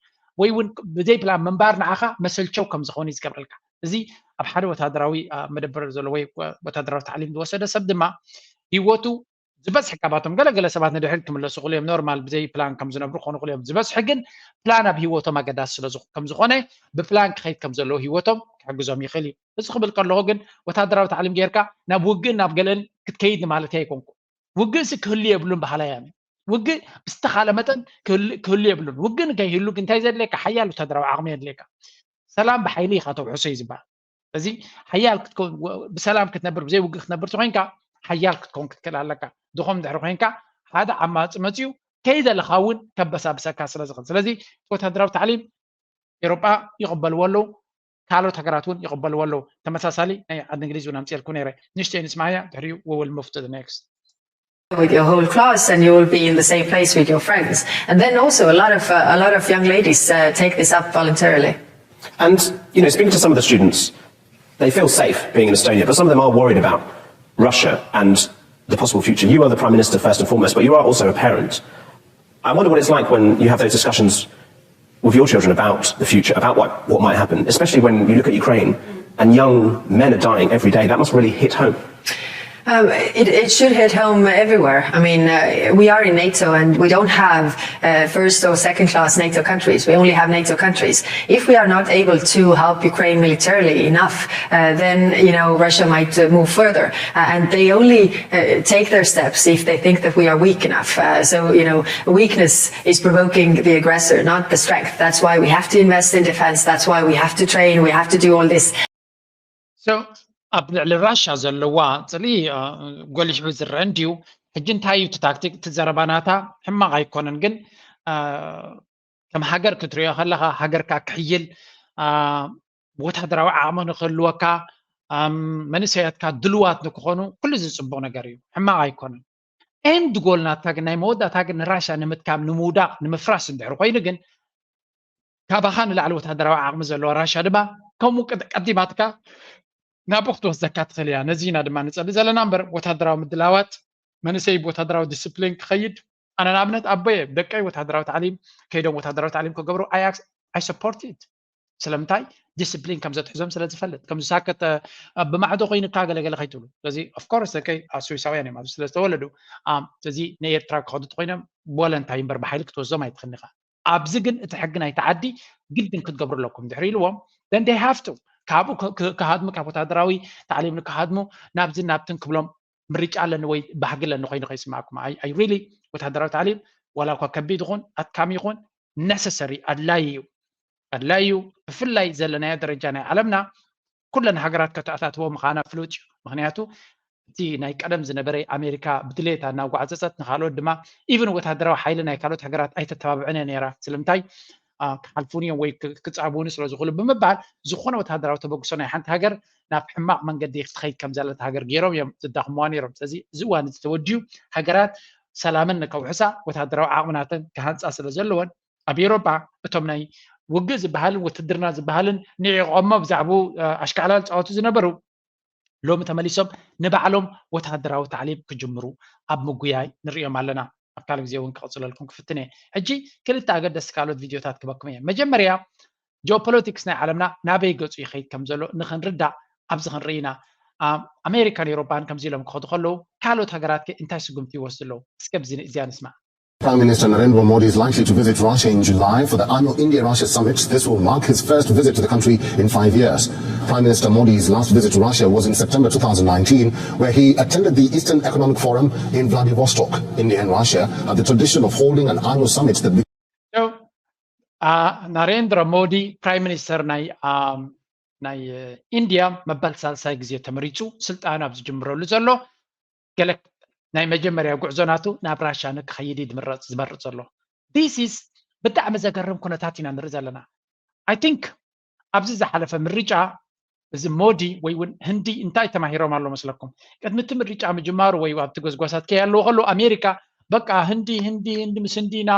ወይ እውን ብዘይ ፕላን ምንባር ንዓኻ መሰልቸው ከም ዝኾነ እዩ ዝገብረልካ እዚ ኣብ ሓደ ወታደራዊ መደበር ዘሎ ወይ ወታደራዊ ታዕሊም ዝወሰደ ሰብ ድማ ህይወቱ ዝበዝሒ ካባቶም ገለገለ ሰባት ንድሕሪት ክምለሱ ክእሉ እዮም ኖርማል ብዘይ ፕላን ከም ዝነብሩ ክኾኑ ክእሉ እዮም ዝበዝሒ ግን ፕላን ኣብ ህይወቶም ኣገዳሲ ስለ ከም ዝኾነ ብፕላን ክኸይድ ከም ዘለዎ ህይወቶም ክሕግዞም ይኽእል እዩ እዚ ክብል ከለኹ ግን ወታደራዊ ታዕሊም ጌርካ ናብ ውግእን ናብ ገለን ክትከይድ ማለት ኣይኮንኩ ውግእሲ ክህሉ የብሉን ባህላ እያ ውግእ ብዝተኻለ መጠን ክህሉ የብሉን። ውግእ ንከይህሉ ግን እንታይ ዘድልየካ? ሓያል ወታደራዊ ዓቕሚ የድልየካ። ሰላም ብሓይሊ ኢኻ ተውሕሶ እዩ ዝበሃል። እዚ ሓያል ክትከውን ብሰላም ክትነብር ብዘይ ውግእ ክትነብር ተኮይንካ ሓያል ክትከውን ክትክእል ኣለካ። ድኾም ድሕሪ ኮንካ ሓደ ዓማፂ መፅዩ ከይደለካ እውን ከበሳብሰካ ስለ ዝኽእል። ስለዚ ወታደራዊ ታዕሊም ኤሮጳ ይቕበልዎ ኣለዉ፣ ካልኦት ሃገራት እውን ይቕበልዎ ኣለዉ። ተመሳሳሊ ናይ ዓዲ እንግሊዝ እውን ኣምፅኤልኩ ነይረ። ንእሽተይ ንስማያ ድሕሪኡ we will move to the next. With your whole class and you will be in the same place with your friends. And then also a lot of uh, a lot of young ladies uh, take this up voluntarily. And you know, speaking to some of the students, they feel safe being in Estonia, but some of them are worried about Russia and the possible future. You are the Prime Minister first and foremost, but you are also a parent. I wonder what it's like when you have those discussions with your children about the future, about what, what might happen, especially when you look at Ukraine and young men are dying every day. That must really hit home. Um, it, it should hit home everywhere. I mean, uh, we are in NATO and we don't have uh, first or second class NATO countries. We only have NATO countries. If we are not able to help Ukraine militarily enough, uh, then, you know, Russia might uh, move further. Uh, and they only uh, take their steps if they think that we are weak enough. Uh, so, you know, weakness is provoking the aggressor, not the strength. That's why we have to invest in defense. That's why we have to train. We have to do all this. So ኣብ ልዕሊ ራሻ ዘለዋ ፅልኢ ጎሊሑ ዝረአ እንድዩ። ሕጂ እንታይ እዩ እቲ ታክቲክ? እቲ ዘረባ ናታ ሕማቕ ኣይኮነን፣ ግን ከም ሃገር ክትሪኦ ከለካ ሃገርካ ክሕይል፣ ወታደራዊ ዓቕሚ ንክህልወካ፣ መንእሰያትካ ድልዋት ንክኾኑ፣ ኩሉ እዚ ፅቡቕ ነገር እዩ፣ ሕማቕ ኣይኮነን። ኤንድ ጎል ናታ ግን ናይ መወዳእታ ግን ንራሻ ንምትካም፣ ንምውዳቕ፣ ንምፍራስ እንድሕር ኮይኑ ግን ካባኻ ንላዕሊ ወታደራዊ ዓቕሚ ዘለዋ ራሻ ድማ ከምኡ ቀዲማትካ ናብኡ ክትወስደካ ትኽእል እያ። ነዚ ኢና ድማ ንጸሊ ዘለና እምበር ወታደራዊ ምድላዋት መንእሰይ ብወታደራዊ ዲስፕሊን ክኸይድ፣ ኣነ ንኣብነት ኣቦየ ደቀይ ወታደራዊ ታዕሊም ከይዶም ወታደራዊ ታዕሊም ክገብሩ I support it። ስለምንታይ? ዲስፕሊን ከም ዘትሕዞም ስለ ዝፈልጥ፣ ከም ዝሳከት ብማዕዶ ኮይኑካ ገለገለ ከይትብሉ። ስለዚ ኦፍኮርስ ደቀይ ስዊሳውያን እዮም ኣብዚ ስለ ዝተወለዱ፣ ስለዚ ንኤርትራ ክኸዱ ተኮይኖም ቮለንታይ እምበር ብሓይሊ ክትወስዶም ኣይትኽእልን ኢኻ። ኣብዚ ግን እቲ ሕጊ ናይቲ ዓዲ ግድን ክትገብሩ ኣለኩም ድሕሪ ኢልዎም፣ then they have to ካብኡ ክሃድሙ፣ ካብ ወታደራዊ ታዕሊም ንክሃድሙ ናብዚ ናብትን ክብሎም ምርጫ ኣለኒ ወይ ባህጊ ኣለኒ ኮይኑ ከይስማዕኩም። I really ወታደራዊ ታዕሊም ዋላ እኳ ከቢድ ይኹን ኣድካሚ ይኹን ነሰሰሪ ኣድላይ እዩ፣ ኣድላይ እዩ። ብፍላይ ዘለናዮ ደረጃ ናይ ዓለምና ኩለን ሃገራት ከተኣታትዎ ምዃና ፍሉጥ እዩ። ምክንያቱ እቲ ናይ ቀደም ዝነበረ ኣሜሪካ ብድሌታ እናጓዕፀፀት ንካልኦት ድማ ኢቭን ወታደራዊ ሓይሊ ናይ ካልኦት ሃገራት ኣይተተባብዕን እያ ነይራ። ስለምንታይ? ክሓልፉን እዮም ወይ ክፃብኡኒ ስለ ዝኽእሉ ብምባል ዝኾነ ወታደራዊ ተበግሶ ናይ ሓንቲ ሃገር ናብ ሕማቕ መንገዲ ክትኸይድ ከም ዘለታ ሃገር ገይሮም እዮም ዘዳኽምዋ ነይሮም። ስለዚ እዚ እዋን እዚ ተወዲኡ ሃገራት ሰላመን ንከውሕሳ ወታደራዊ ዓቕሚ ናተን ክሃንፃ ስለ ዘለወን ኣብ ኤውሮጳ እቶም ናይ ውግእ ዝበሃልን ውትድርና ዝበሃልን ንዒቖሞ ብዛዕባኡ ኣሽካዕላል ዝፃወቱ ዝነበሩ ሎሚ ተመሊሶም ንባዕሎም ወታደራዊ ታዕሊም ክጅምሩ ኣብ ምጉያይ ንሪኦም ኣለና። ኣብ ካልእ ግዜ እውን ክቕፅለልኩም ክፍትን እየ። ሕጂ ክልተ ኣገደስቲ ካልኦት ቪድዮታት ክበኩም እየ። መጀመርያ ጂኦፖለቲክስ ናይ ዓለምና ናበይ ገፁ ይኸይድ ከም ዘሎ ንኽንርዳእ ኣብዚ ክንርኢ ኢና። ኣሜሪካን ኤውሮጳን ከምዚ ኢሎም ክኸዱ ከለዉ ካልኦት ሃገራት ከ እንታይ ስጉምቲ ይወስዱ ኣለዉ? እስከ እዚኣ ንስማዕ። Prime Minister Narendra Modi is likely to visit Russia in July for the annual India-Russia summit. This will mark his first visit to the country in five years. Prime Minister Modi's last visit to Russia was in September two thousand nineteen, where he attended the Eastern Economic Forum in Vladivostok, India and Russia, had the tradition of holding an annual summit that ናሬንድራ ሞዲ ፕራይም ሚኒስተር ናይ ናይ ኢንድያ መበል ሳልሳይ ግዜ ተመሪፁ ስልጣኑ ኣብ ዝጅምረሉ ዘሎ ገለ ናይ መጀመርያ ጉዕዞ ናቱ ናብ ራሻ ንክኸይድ እዩ ዝመርፅ ዘሎ። This is ብጣዕሚ ዘገርም ኩነታት ኢና ንርኢ ዘለና። I think ኣብዚ ዝሓለፈ ምርጫ እዚ ሞዲ ወይ እውን ህንዲ እንታይ ተማሂሮም ኣሎ መስለኩም? ቅድሚ እቲ ምርጫ ምጅማሩ ወይ ኣብቲ ጎስጓሳት ከይሃለዎ ከለዉ ኣሜሪካ በቃ ህንዲ ህንዲ ህንዲ ምስ ህንዲ ኢና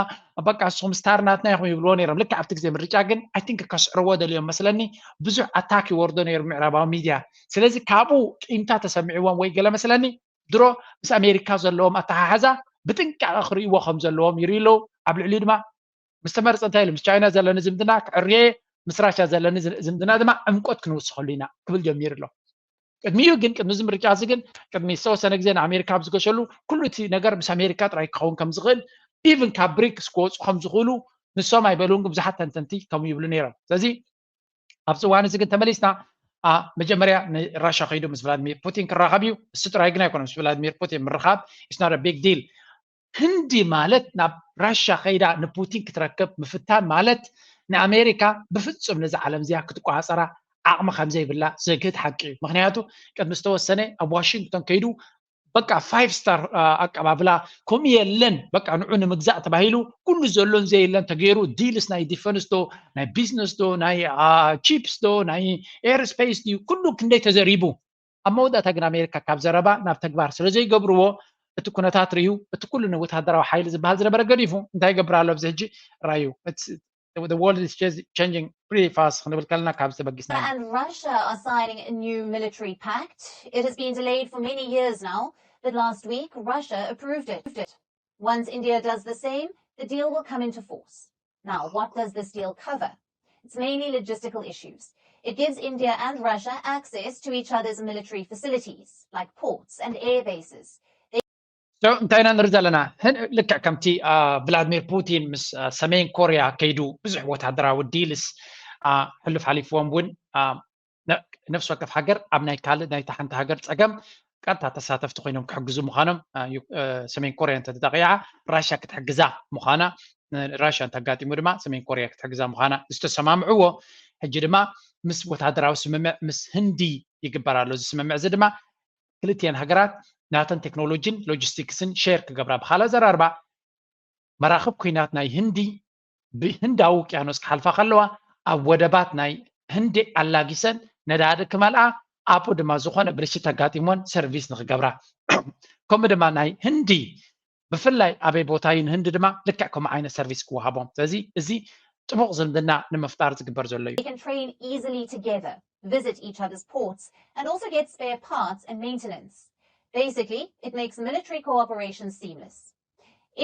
በቃ ንስኹም ስታር ናትና ኢኹም ይብልዎ ነይሮም። ልክዕ ኣብቲ ግዜ ምርጫ ግን I think ከስዕርዎ ደልዮም መስለኒ። ብዙሕ ኣታክ ይወርዶ ነይሩ ምዕራባዊ ሚድያ። ስለዚ ካብኡ ቂምታ ተሰሚዕዎም ወይ ገለ መስለኒ ድሮ ምስ ኣሜሪካ ዘለዎም ኣተሓሕዛ ብጥንቃቐ ክርእይዎ ከም ዘለዎም ይርእዩ ኣለዉ። ኣብ ልዕሊኡ ድማ ምስ ተመረፀ እንታይ ኢሉ ምስ ቻይና ዘለኒ ዝምድና ክዕርየ ምስ ራሻ ዘለኒ ዝምድና ድማ ዕምቆት ክንውስኸሉ ኢና ክብል ጀሚሩ ኣሎ። ቅድሚኡ ግን ቅድሚ እዚ ምርጫ እዚ ግን ቅድሚ ዝተወሰነ ግዜ ንኣሜሪካ ኣብ ዝገሸሉ ኩሉ እቲ ነገር ምስ ኣሜሪካ ጥራይ ክኸውን ከም ዝኽእል ኢቭን ካብ ብሪክስ ክወፁ ከም ዝኽእሉ ንሶም ኣይበልውን ግን ብዙሓት ተንተንቲ ከምኡ ይብሉ ነይሮም። ስለዚ ኣብዚ እዋን እዚ ግን ተመሊስና መጀመርያ ንራሻ ከይዱ ምስ ቭላድሚር ፑቲን ክራኸብ እዩ። እሱ ጥራይ ግን ኣይኮነ ምስ ቭላድሚር ፑቲን ምርኻብ is not a big deal። ህንዲ ማለት ናብ ራሻ ከይዳ ንፑቲን ክትረክብ ምፍታን ማለት ንኣሜሪካ ብፍጹም ነዚ ዓለም እዚኣ ክትቆፃፀራ ዓቕሚ ከምዘይብላ ዘግህድ ሓቂ እዩ። ምክንያቱ ቅድሚ ዝተወሰነ ኣብ ዋሽንግቶን ከይዱ በቃ ፋይቭ ስታር ኣቀባብላ ከምኡ የለን። በቃ ንዑ ንምግዛእ ተባሂሉ ኩሉ ዘሎን ዘየለን ተገይሩ፣ ዲልስ ናይ ዲፈንስ ዶ፣ ናይ ቢዝነስ ዶ፣ ናይ ቺፕስ ዶ፣ ናይ ኤርስፔስ ድዩ፣ ኩሉ ክንደይ ተዘሪቡ። ኣብ መወዳእታ ግን ኣሜሪካ ካብ ዘረባ ናብ ተግባር ስለ ዘይገብርዎ እቲ ኩነታት ርእዩ፣ እቲ ኩሉ ንወታደራዊ ሓይሊ ዝበሃል ዝነበረ ገዲፉ እንታይ ይገብር ኣሎ ኣብዚ ሕጂ ራዩ። The world is changing pretty fast ክንብል ከለና ካብ ዝተበጊስና ኢና። And Russia are signing a new military pact. It has been delayed for many years now, but last week Russia approved it. Once India does the same, the deal will come into force. Now, what does this deal cover? It's mainly logistical issues. It gives India and Russia access to each other's military facilities, like ports and air bases. So እንታይ ኢና ንርኢ ዘለና? ልክዕ ከምቲ ቭላድሚር ፑቲን ምስ ሰሜን ኮርያ ከይዱ ብዙሕ ወታደራዊ ዲልስ ሕሉፍ ሓሊፍዎም እውን ነፍሲ ወከፍ ሃገር ኣብ ናይ ካልእ ናይታ ሓንቲ ሃገር ፀገም ቀጥታ ተሳተፍቲ ኮይኖም ክሕግዙ ምዃኖም ሰሜን ኮርያ እንተተጠቂዓ ራሽያ ክትሕግዛ ምዃና ራሽያ እንተጋጢሙ ድማ ሰሜን ኮርያ ክትሕግዛ ምዃና ዝተሰማምዕዎ ሕጂ ድማ ምስ ወታደራዊ ስምምዕ ምስ ህንዲ ይግበር ኣሎ። እዚ ስምምዕ እዚ ድማ ክልቲኤን ሃገራት ናተን ቴክኖሎጂን ሎጂስቲክስን ሼር ክገብራ ብካልእ ኣዘራርባ መራኽብ ኩናት ናይ ህንዲ ብህንዳዊ ውቅያኖስ ክሓልፋ ከለዋ ኣብ ወደባት ናይ ህንዲ ኣላጊሰን ነዳዲ ክመልኣ ኣብኡ ድማ ዝኾነ ብልሽት ተጋጢሞን ሰርቪስ ንክገብራ ከምኡ ድማ ናይ ህንዲ ብፍላይ ኣበይ ቦታ እዩ ንህንዲ ድማ ልክዕ ከምኡ ዓይነት ሰርቪስ ክወሃቦም። ስለዚ እዚ ጥቡቕ ዝምድና ንምፍጣር ዝግበር ዘሎ እዩ። They can train easily together, visit each other's ports, and also get spare parts and maintenance. Basically, it makes military cooperation seamless.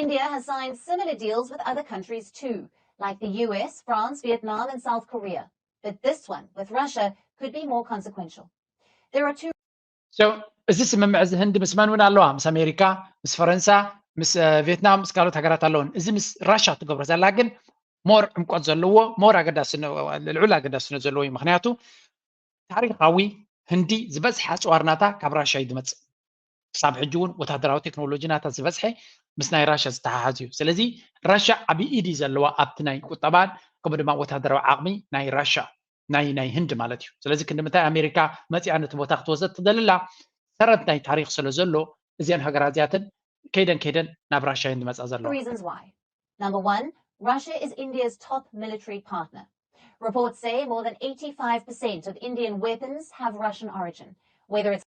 India has signed similar deals with other countries too, like the U S, France, Vietnam, and South Korea. But this one, with Russia, could be more consequential. There are two So እዚ ስምምዕ እዚ ህንዲ ምስ መን እውን ኣለዋ? ምስ ኣሜሪካ፣ ምስ ፈረንሳ፣ ምስ ቪየትናም፣ ምስ ካልኦት ሃገራት ኣለውን። እዚ ምስ ራሻ ትገብሮ ዘላ ግን ሞር ዕምቆት ዘለዎ ሞር ኣገዳስነ ልዑል ኣገዳስነት ዘለዎ እዩ። ምክንያቱ ታሪካዊ ህንዲ ዝበዝሐ ኣፅዋር ናታ ካብ ራሻ እዩ ዝመፅእ። ክሳብ ሕጂ እውን ወታደራዊ ቴክኖሎጂ ናታ ዝበዝሐ ምስ ናይ ራሻ ዝተሓሓዝ እዩ። ስለዚ ራሻ ዓብዪ ኢድ እዩ ዘለዋ ኣብቲ ናይ ቁጠባን ከምኡ ድማ ወታደራዊ ዓቕሚ ናይ ራሻ ናይ ናይ ህንድ ማለት እዩ። ስለዚ ክንዲ ምንታይ ኣሜሪካ መፂኣ ነቲ ቦታ ክትወስዶ ትደልላ ሰረት ናይ ታሪክ ስለ ዘሎ እዚኣን ሃገራት እዚኣተን ከይደን ከይደን ናብ ራሻ እየን ዝመፃ ዘለዋ። Reasons why. Number one, Russia is India's top military partner. Reports say more than eighty-five percent of Indian weapons have Russian origin, whether it's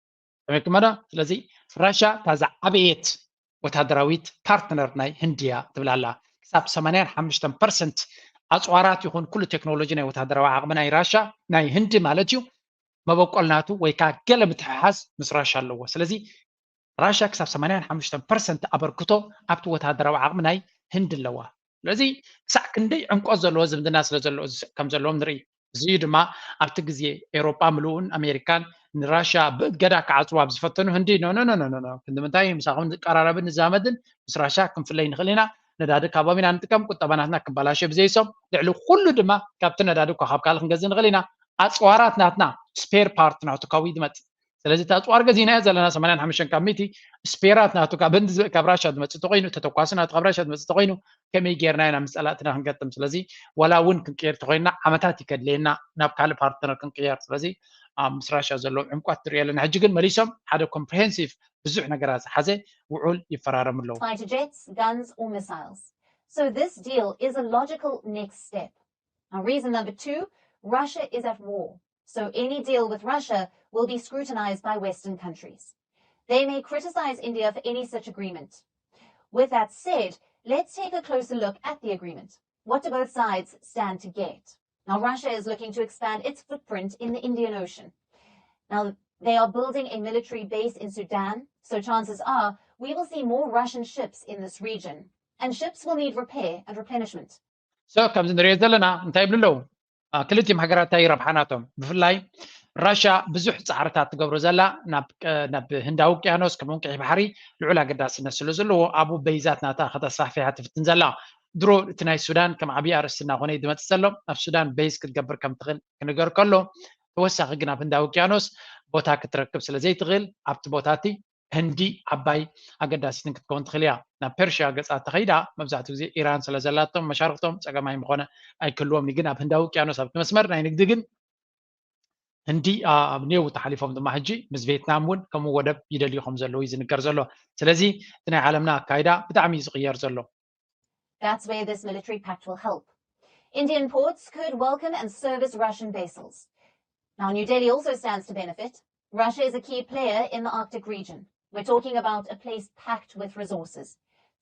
ተመክመዳ ስለዚ ራሻ እታ ዝዓበየት ወታደራዊት ፓርትነር ናይ ህንድያ ትብላላ ክሳብ ሰማንያን ሓሙሽተን ፐርሰንት ኣፅዋራት ይኹን ኩሉ ቴክኖሎጂ ናይ ወታደራዊ ዓቕሚ ናይ ራሻ ናይ ህንዲ ማለት እዩ መበቆል ናቱ ወይ ከዓ ገለ ምትሕሓዝ ምስ ራሻ ኣለዎ። ስለዚ ራሻ ክሳብ ሰማንያን ሓሙሽተን ፐርሰንት ኣበርክቶ ኣብቲ ወታደራዊ ዓቕሚ ናይ ህንዲ ኣለዋ። ስለዚ ክሳዕ ክንደይ ዕምቆት ዘለዎ ዝምድና ስለ ዘለዎ ከም ዘለዎም ንርኢ። እዚ እዩ ድማ ኣብቲ ግዜ ኤውሮጳ ምልኡን ኣሜሪካን ንራሻ ብእገዳ ክዓፅዋ ኣብ ዝፈተኑ ህንዲ ኖ ኖ ኖ ኖ ክንዲ ምንታይ ምሳኹም ንቀራረብን ንዛመድን ምስ ራሻ ክንፍለይ ንኽእል ኢና ነዳዲ ካቦም ኢና ንጥቀም ቁጠባ ናትና ክበላሸ ብዘይሶም ልዕሊ ኩሉ ድማ ካብቲ ነዳዲ እኳ ካብ ካልእ ክንገዝእ ንኽእል ኢና ኣፅዋራት ናትና ስፔር ፓርት ናቱ ካብ ዝመፅእ ስለዚ እቲ ኣፅዋር ገዚእናዮ ዘለና ሰማንያን ሓሙሽተን ካብ ሚእቲ ስፔራት ናቱ ካብ ህንዲ ካብ ራሻ ዝመፅእ ተኮይኑ ተተኳሲ ናቱ ካብ ራሻ ዝመፅእ ተኮይኑ ከመይ ጌርና ኢና ምስ ፀላእትና ክንገጥም ስለዚ ዋላ እውን ክንቅየር ተኮይንና ዓመታት ይከድለየና ናብ ካልእ ፓርትነር ክንቅየር ስለዚ ኣብ ምስ ራሻ ዘለዎም ዕምቋት ንሪኦ ኣለና ሕጂ ግን መሊሶም ሓደ ኮምፕሬሄንሲቭ ብዙሕ ነገራት ዝሓዘ ውዑል ይፈራረሙ ኣለዉ fighter jets, guns, or missiles. So this deal is a logical next step. Now, reason number two, Russia is at war. So any deal with Russia will be scrutinized by Western countries. They may criticize India for any such agreement. With that said, let's take a closer look at the agreement. What do both sides stand to get? Now, Russia is looking to expand its footprint in the Indian Ocean. Now, they are building a military base in Sudan, so chances are we will see more Russian ships in this region. And ships will need repair and replenishment. So ከምዚ ንሪኦ ዘለና እንታይ ይብሉ ኣለዉ ክልቲኦም ሃገራት እንታይ ረብሓ ናቶም ብፍላይ ራሻ ብዙሕ ፃዕርታት ትገብሮ ዘላ ናብ ህንዳዊ ውቅያኖስ ከምኡውን ቀይሕ ባሕሪ ልዑል ኣገዳስነት ስለ ዘለዎ ኣብኡ በይዛት ናታ ከተስፋሕፊሓ ትፍትን ዘላ ድሮ እቲ ናይ ሱዳን ከም ዓብዪ ኣርእስቲ እናኾነ እዩ ዝመፅእ ዘሎ ኣብ ሱዳን በይዝ ክትገብር ከም ትኽእል ክንገር ከሎ ተወሳኺ ግን ኣብ ህንዳዊ ውቅያኖስ ቦታ ክትረክብ ስለ ዘይትኽእል ኣብቲ ቦታ እቲ ህንዲ ዓባይ ኣገዳሲትን ክትከውን ትኽእል እያ። ናብ ፐርሽያ ገፃ ተኸይዳ መብዛሕትኡ ግዜ ኢራን ስለ ዘላቶም መሻርክቶም ፀገማይ ምኾነ ኣይክልዎም እዩ። ግን ኣብ ህንዳዊ ውቅያኖስ ኣብቲ መስመር ናይ ንግዲ ግን ህንዲ ኣብ ኔው ተሓሊፎም ድማ ሕጂ ምስ ቬትናም እውን ከምኡ ወደብ ይደልዩ ከም ዘለዉ እዩ ዝንገር ዘሎ። ስለዚ እቲ ናይ ዓለምና ኣካይዳ ብጣዕሚ እዩ ዝቕየር ዘሎ። That's where this military pact will help. Indian ports could welcome and service Russian vessels. Now, New Delhi also stands to benefit. Russia is a key player in the Arctic region. We're talking about a place packed with resources,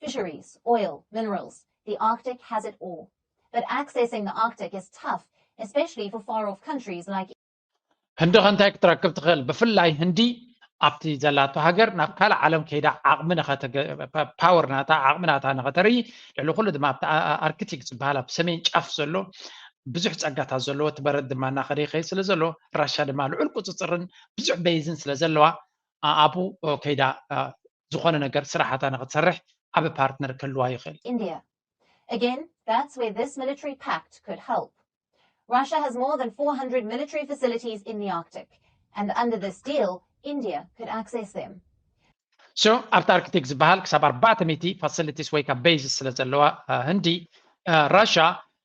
fisheries, oil, minerals. The Arctic has it all. But accessing the Arctic is tough, especially for far off countries like ህንዲ ከ እንታይ ክትረክብ ትኽእል? ብፍላይ ህንዲ ኣብቲ ዘላቶ ሃገር ናብ ካልእ ዓለም ከይዳ ዓቕሚ ፓወር ናታ ዓቕሚ ናታ ንኸተርኢ ልዕሊ ኩሉ ድማ ኣብቲ ኣርክቲክ ዝበሃል ኣብ ሰሜን ጫፍ ዘሎ ብዙሕ ፀጋታት ዘለዎ እቲ በረድ ድማ እናኸደ ይኸይድ ስለ ዘሎ ራሻ ድማ ልዑል ቁፅፅርን ብዙሕ በይዝን ስለ ዘለዋ ኣብኡ ከይዳ ዝኾነ ነገር ስራሓታ ንክትሰርሕ ዓቢ ፓርትነር ክህልዋ ይኽእል። India. Again, that's where this military pact could help. Russia has more than four hundred military facilities in the Arctic, and under this deal, India could access them. So ኣብቲ ኣርክቲክ ዝበሃል ክሳብ ኣርባዕተ ሚእቲ ፋሲሊቲስ ወይ ካብ ቤዝስ ስለ ዘለዋ ህንዲ ራሻ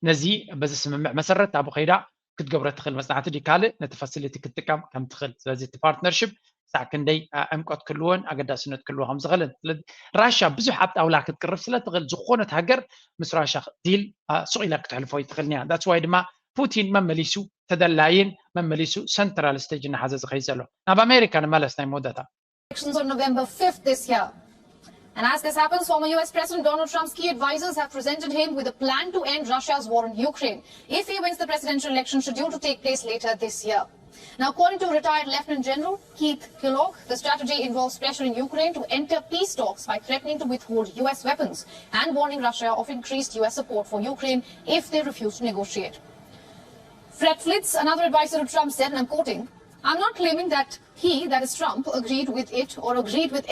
ነዚ በዚ ስምምዕ መሰረት ኣብኡ ከይዳ ክትገብሮ ትኽእል መፅናዕቲ ድዩ ካልእ ነቲ ፋሲሊቲ ክትጥቀም ከም ትኽእል። ስለዚ እቲ ፓርትነርሽፕ ክሳዕ ክንደይ ዕምቆት ክህልዎን ኣገዳስነት ክህልዎ ከም ዝኽእልን። ስለዚ ራሻ ብዙሕ ኣብ ጣውላ ክትቅርብ ስለ ትኽእል ዝኾነት ሃገር ምስ ራሻ ዲል ሱቕ ኢላ ክትሕልፎ ይትኽእል እያ። ዳትስ ዋይ ድማ ፑቲን መመሊሱ ተደላይን መመሊሱ ሰንትራል ስቴጅ እናሓዘ ዝኸይድ ዘሎ። ናብ ኣሜሪካ ንመለስ ናይ መወዳእታ። Elections on November fifth this year. And as this happens, former U S President Donald Trump's key advisors have presented him with a plan to end Russia's war in Ukraine if he wins the presidential election scheduled to take place later this year. Now, according to retired Lieutenant General Keith Kellogg, the strategy involves pressuring Ukraine to enter peace talks by threatening to withhold U S weapons and warning Russia of increased U S support for Ukraine if they refuse to negotiate. Fred Flitz, another advisor to Trump, said, and I'm quoting, I'm not claiming that he, that is Trump, agreed with it or agreed with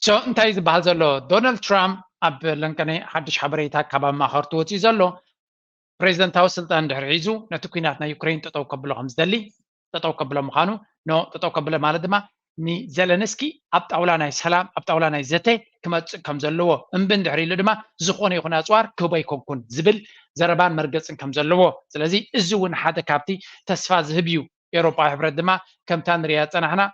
So እንታይ ዝበሃል ዘሎ? ዶናልድ ትራምፕ ኣብ ለንደን ሓድሽ ሓበሬታ ካብ ኣማኸርቱ ወፂኡ ዘሎ ፕሬዚደንታዊ ስልጣን ድሕሪ ሒዙ ነቲ ኩናት ናይ ዩክሬን ጠጠው ከብሎ ከም ዝደሊ ጠጠው ከብሎ ምዃኑ ኖ ጠጠው ከብሎ ማለት ድማ ንዘለንስኪ ኣብ ጣውላ ናይ ሰላም ኣብ ጣውላ ናይ ዘተ ክመፅእ ከም ዘለዎ እምቢ እንድሕር ኢሉ ድማ ዝኾነ ይኹን ኣፅዋር ክህቦ ኣይኮንኩን ዝብል ዘረባን መርገፅን ከም ዘለዎ ስለዚ እዚ እውን ሓደ ካብቲ ተስፋ ዝህብ እዩ። ኤውሮጳዊ ሕብረት ድማ ከምታ ንሪኣ ዝፀናሕና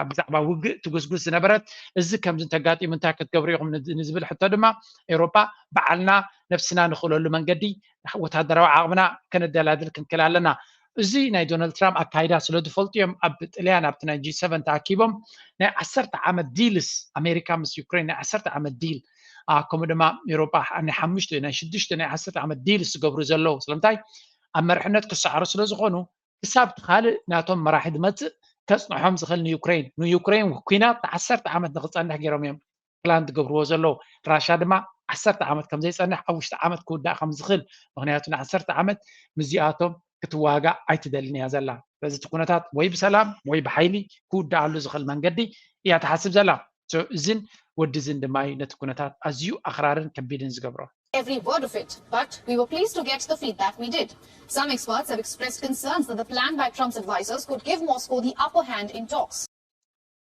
ብዛዕባ ውግእ ትጉስጉስ ዝነበረት እዚ ከምዚ እንተጋጢሙ እንታይ ክትገብሩ ኢኹም ንዝብል ሕቶ ድማ ኤውሮጳ ባዕልና ነብስና ንኽእለሉ መንገዲ ወታደራዊ ዓቕምና ከነደላድል ክንክእል ኣለና። እዚ ናይ ዶናልድ ትራምፕ ኣካይዳ ስለ ዝፈልጡ እዮም ኣብ ጥልያን ኣብቲ ናይ ጂ ሰቨን ተኣኪቦም ናይ ዓሰርተ ዓመት ዲልስ ኣሜሪካ ምስ ዩክሬን ናይ ዓሰርተ ዓመት ዲል ከምኡ ድማ ኤውሮጳ ናይ ሓሙሽተ ናይ ሽዱሽተ ናይ ዓሰርተ ዓመት ዲልስ ዝገብሩ ዘለዉ ስለምንታይ ኣብ መርሕነት ክሰዓሩ ስለ ዝኾኑ ክሳብ እቲ ካልእ ናቶም መራሒ ዝመፅእ ከፅንሖም ዝኽእል ንዩክሬን ንዩክሬን ኩናት ንዓሰርተ ዓመት ንክፀንሕ ገይሮም እዮም ፕላን ዝገብርዎ ዘለዉ። ራሻ ድማ ዓሰርተ ዓመት ከም ዘይፀንሕ ኣብ ውሽጢ ዓመት ክውዳእ ከም ዝኽእል ምክንያቱ ንዓሰርተ ዓመት ምስዚኣቶም ክትዋጋእ ኣይትደልን እያ ዘላ። ስለዚ እቲ ኩነታት ወይ ብሰላም ወይ ብሓይሊ ክውዳኣሉ ዝኽእል መንገዲ እያ ትሓስብ ዘላ። እዝን ወዲ እዝን ድማ እዩ ነቲ ኩነታት ኣዝዩ ኣኽራርን ከቢድን ዝገብሮ። every word of it, but we were pleased to get the feedback we did. Some experts have expressed concerns that the plan by Trump's advisors could give Moscow the upper hand in talks.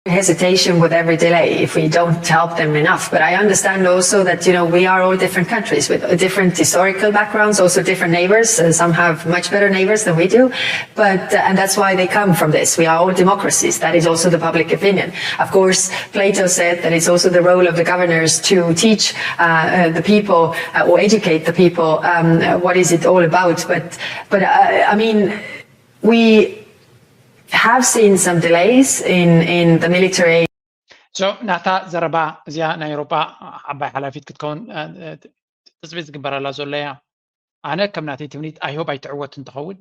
hesitation with every delay if we don't help them enough. But I understand also that, you know, we are all different countries with different historical backgrounds, also different neighbors. Uh, some have much better neighbors than we do. But, uh, and that's why they come from this. We are all democracies. That is also the public opinion. Of course, Plato said that it's also the role of the governors to teach, uh, uh, the people, uh, or educate the people, um, uh, what is it all about. But, but, uh, I mean, we have seen some delays in, in the military aid. So ናታ ዘረባ እዚኣ ናይ ኤውሮጳ ዓባይ ሓላፊት ክትከውን ትፅቢት ዝግበረላ ዘሎ እያ። ኣነ ከም ናተይ ትምኒት I hope ኣይትዕወትን ትኸውን።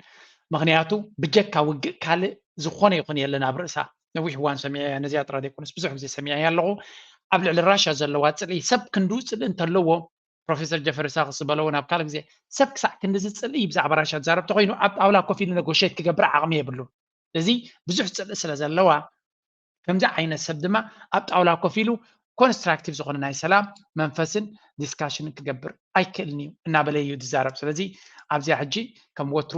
ምኽንያቱ ብጀካ ውግእ ካልእ ዝኾነ ይኹን የለን ኣብ ርእሳ። ነዊሕ እዋን ሰሚዐያ ነዚኣ ጥራይ ዘይኮነስ ብዙሕ ግዜ ሰሚዐያ ኣለኹ። ኣብ ልዕሊ ራሻ ዘለዋ ፅልኢ ሰብ ክንድኡ ፅልኢ እንተለዎ ፕሮፌሰር ጀፈሪ ሳክስ ዝበሎ እውን ኣብ ካልእ ግዜ ሰብ ክሳዕ ክንድዚ ፅልኢ ብዛዕባ ራሻ ዝዛረብ ተኮይኑ ኣብ ጣውላ ኮፍ ኢሉ ነጎሼት ክገብር ዓቕሚ የብሉን። እዚ ብዙሕ ፅልኢ ስለ ዘለዋ ከምዚ ዓይነት ሰብ ድማ ኣብ ጣውላ ኮፍ ኢሉ ኮንስትራክቲቭ ዝኾነ ናይ ሰላም መንፈስን ዲስካሽንን ክገብር ኣይክእልን እዩ እናበለ እዩ ዝዛረብ። ስለዚ ኣብዚኣ ሕጂ ከም ወትሩ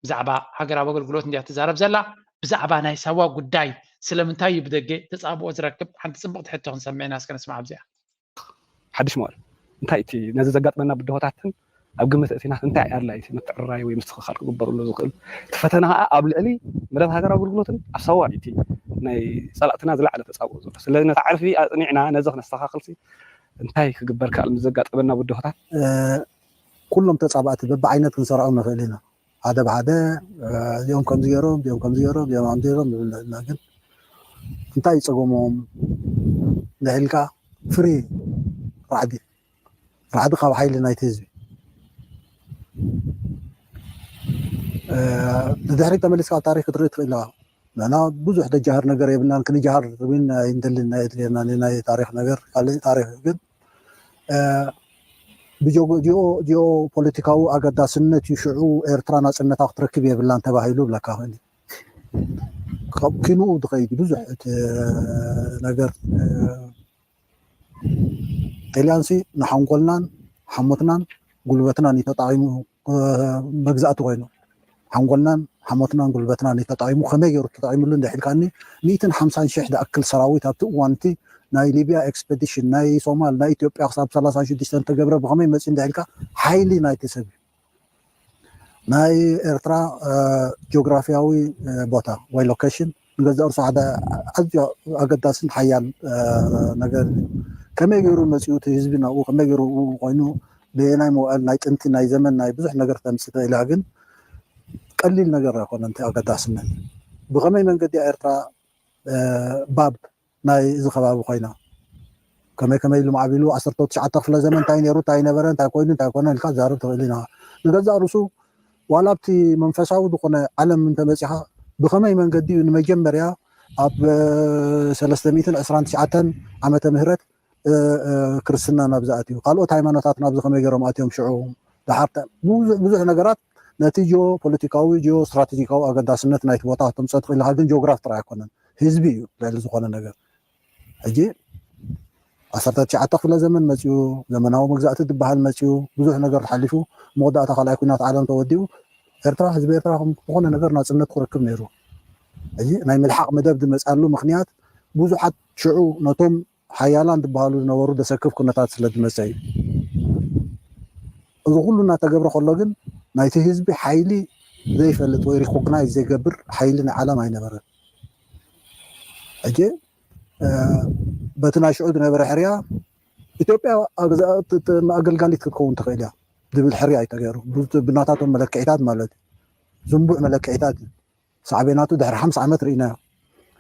ብዛዕባ ሃገራዊ ኣገልግሎት እንድያ ትዛረብ ዘላ። ብዛዕባ ናይ ሳዋ ጉዳይ ስለምንታይ እዩ ብደገ ተጻብኦ ዝረክብ? ሓንቲ ጽብቕቲ ሕቶ ክንሰምዕ ኢና፣ እስከ ንስማዕ ኣብዚኣ። ሓድሽ መዋል እንታይ እቲ ነዚ ዘጋጥመና ብድሆታትን ኣብ ግምት እቲና እንታይ ኣድላይ እቲ ምትዕርራይ ወይ ምስትኽኻል ክግበረሉ ዝኽእል? እቲ ፈተና ከዓ ኣብ ልዕሊ መደብ ሃገር ኣገልግሎትን ኣብ ሳዋ እቲ ናይ ጸላእትና ዝለዓለ ተጻብኦ ዘሎ። ስለዚ ነታ ዕርፊ ኣጽኒዕና ነዚ ክነስተኻኽልሲ እንታይ ክግበር ከኣል ምስ ዘጋጠመና ብድሆታት? ኩሎም ተጻባእቲ በብዓይነት ክንሰርዖም ንኽእል ኢና። ሓደ ብሓደ እዚኦም ከምዚ ገይሮም፣ እዚኦም ከምዚ ገይሮም፣ እዚኦም ከምዚ ገይሮም ንብል ንኽእል ኢና። ግን እንታይ እዩ ጸገሞም እንድሕር ኢልካ፣ ፍሪ ራዕዲ ራዕዲ ካብ ሓይሊ ናይቲ ህዝቢ ንድሕሪት ተመሊስካ ኣብ ታሪክ ክትርኢ ትኽእል ኢኻ። ንሕና ብዙሕ ደጃህር ነገር የብልናን፣ ክንጃሃር እውን ኣይንደልን፣ ኣየድልየናን ናይ ታሪክ ነገር። ካልእ ታሪክ ግን ብጂኦ ፖለቲካዊ ኣገዳስነት እዩ ሽዑ ኤርትራ ናጽነታ ክትረክብ የብላን ተባሂሉ ብለካ ክእል። ካብ ኪንኡ ዝኸይድ ብዙሕ እቲ ነገር ጣልያንሲ ንሓንጎልናን ሓሞትናን ጉልበትናን እዩ ተጠቒሙ መግዛእቲ ኮይኑ ሓንጎልናን ሓሞትናን ጉልበትናን እዩ ተጠቒሙ። ከመይ ገይሩ ተጠቒምሉ እንድሕልካኒ ሚእትን ሓምሳን ሽሕ ዝኣክል ሰራዊት ኣብቲ እዋንቲ ናይ ሊብያ ኤክስፐዲሽን ናይ ሶማል ናይ ኢትዮጵያ ክሳብ ሰላሳ ሽዱሽተ እንተገብረ ብኸመይ መፂ እንድሕልካ ሓይሊ ናይቲ ሰብ እዩ። ናይ ኤርትራ ጂኦግራፊያዊ ቦታ ወይ ሎኬሽን ንገዛእ ርሱ ሓደ ኣዝዩ ኣገዳስን ሓያል ነገር እዩ። ከመይ ገይሩ መፂኡ እቲ ህዝቢ ናብኡ ከመይ ገይሩ ኮይኑ በየናይ መዋእል ናይ ጥንቲ ናይ ዘመን ናይ ብዙሕ ነገር ተምፅእ ኢላ ግን ቀሊል ነገር ኣይኮነ እቲ ኣገዳስነት። ብኸመይ መንገዲ ኤርትራ ባብ ናይ እዚ ከባቢ ኮይና ከመይ ከመይ ኢሉ ማዕቢሉ ዓሰርተ ትሽዓተ ክፍለ ዘመን እንታይ ነይሩ እንታይ ነበረ እንታይ ኮይኑ እንታይ ኮነ ኢልካ ዛረብ ትኽእል ኢና። ንገዛእ ርሱ ዋላ ኣብቲ መንፈሳዊ ዝኾነ ዓለም እንተመፂኻ ብኸመይ መንገዲ እዩ ንመጀመርያ ኣብ ሰለስተ ሚእትን ዕስራን ትሽዓተን ዓመተ ምህረት ክርስትና ናብ ዝኣትዩ ካልኦት ሃይማኖታት ናብዚ ከመይ ገይሮም ኣትዮም ሽዑ ድሓር ብዙሕ ነገራት ነቲ ጂኦ ፖለቲካዊ ጂኦ ስትራቴጂካዊ ኣገዳስነት ናይቲ ቦታ ከተምፀ ትኽእል ኢኻ። ግን ጂኦግራፍ ጥራይ ኣይኮነን ህዝቢ እዩ ልዕሊ ዝኾነ ነገር። ሕጂ ዓሰርተ ትሽዓተ ክፍለ ዘመን መፅኡ ዘመናዊ መግዛእቲ ዝበሃል መፅኡ ብዙሕ ነገር ተሓሊፉ መወዳእታ ካልኣይ ኩናት ዓለም ተወዲኡ ኤርትራ ህዝቢ ኤርትራ ዝኾነ ነገር ናፅነት ክረክብ ነይሩ። ሕጂ ናይ ምልሓቕ መደብ ዝመፅኣሉ ምክንያት ብዙሓት ሽዑ ነቶም ሓያላን ዝበሃሉ ዝነበሩ ዘሰክፍ ኩነታት ስለ ዝመፀ እዩ። እዚ ኩሉ እናተገብረ ከሎ ግን ናይቲ ህዝቢ ሓይሊ ዘይፈልጥ ወይ ሪኮግናይዝ ዘይገብር ሓይሊ ናይ ዓለም ኣይነበረን። ሕጂ በቲ ናይ ሽዑ ዝነበረ ሕርያ ኢትዮጵያ ኣገልጋሊት ክትከውን ትኽእል እያ ዝብል ሕርያ እዩ ተገይሩ። ብናታቶም መለክዒታት ማለት እዩ። ዝንቡዕ መለክዒታት እዩ። ሳዕቤናቱ ድሕሪ ሓምሳ ዓመት ርኢናዮ።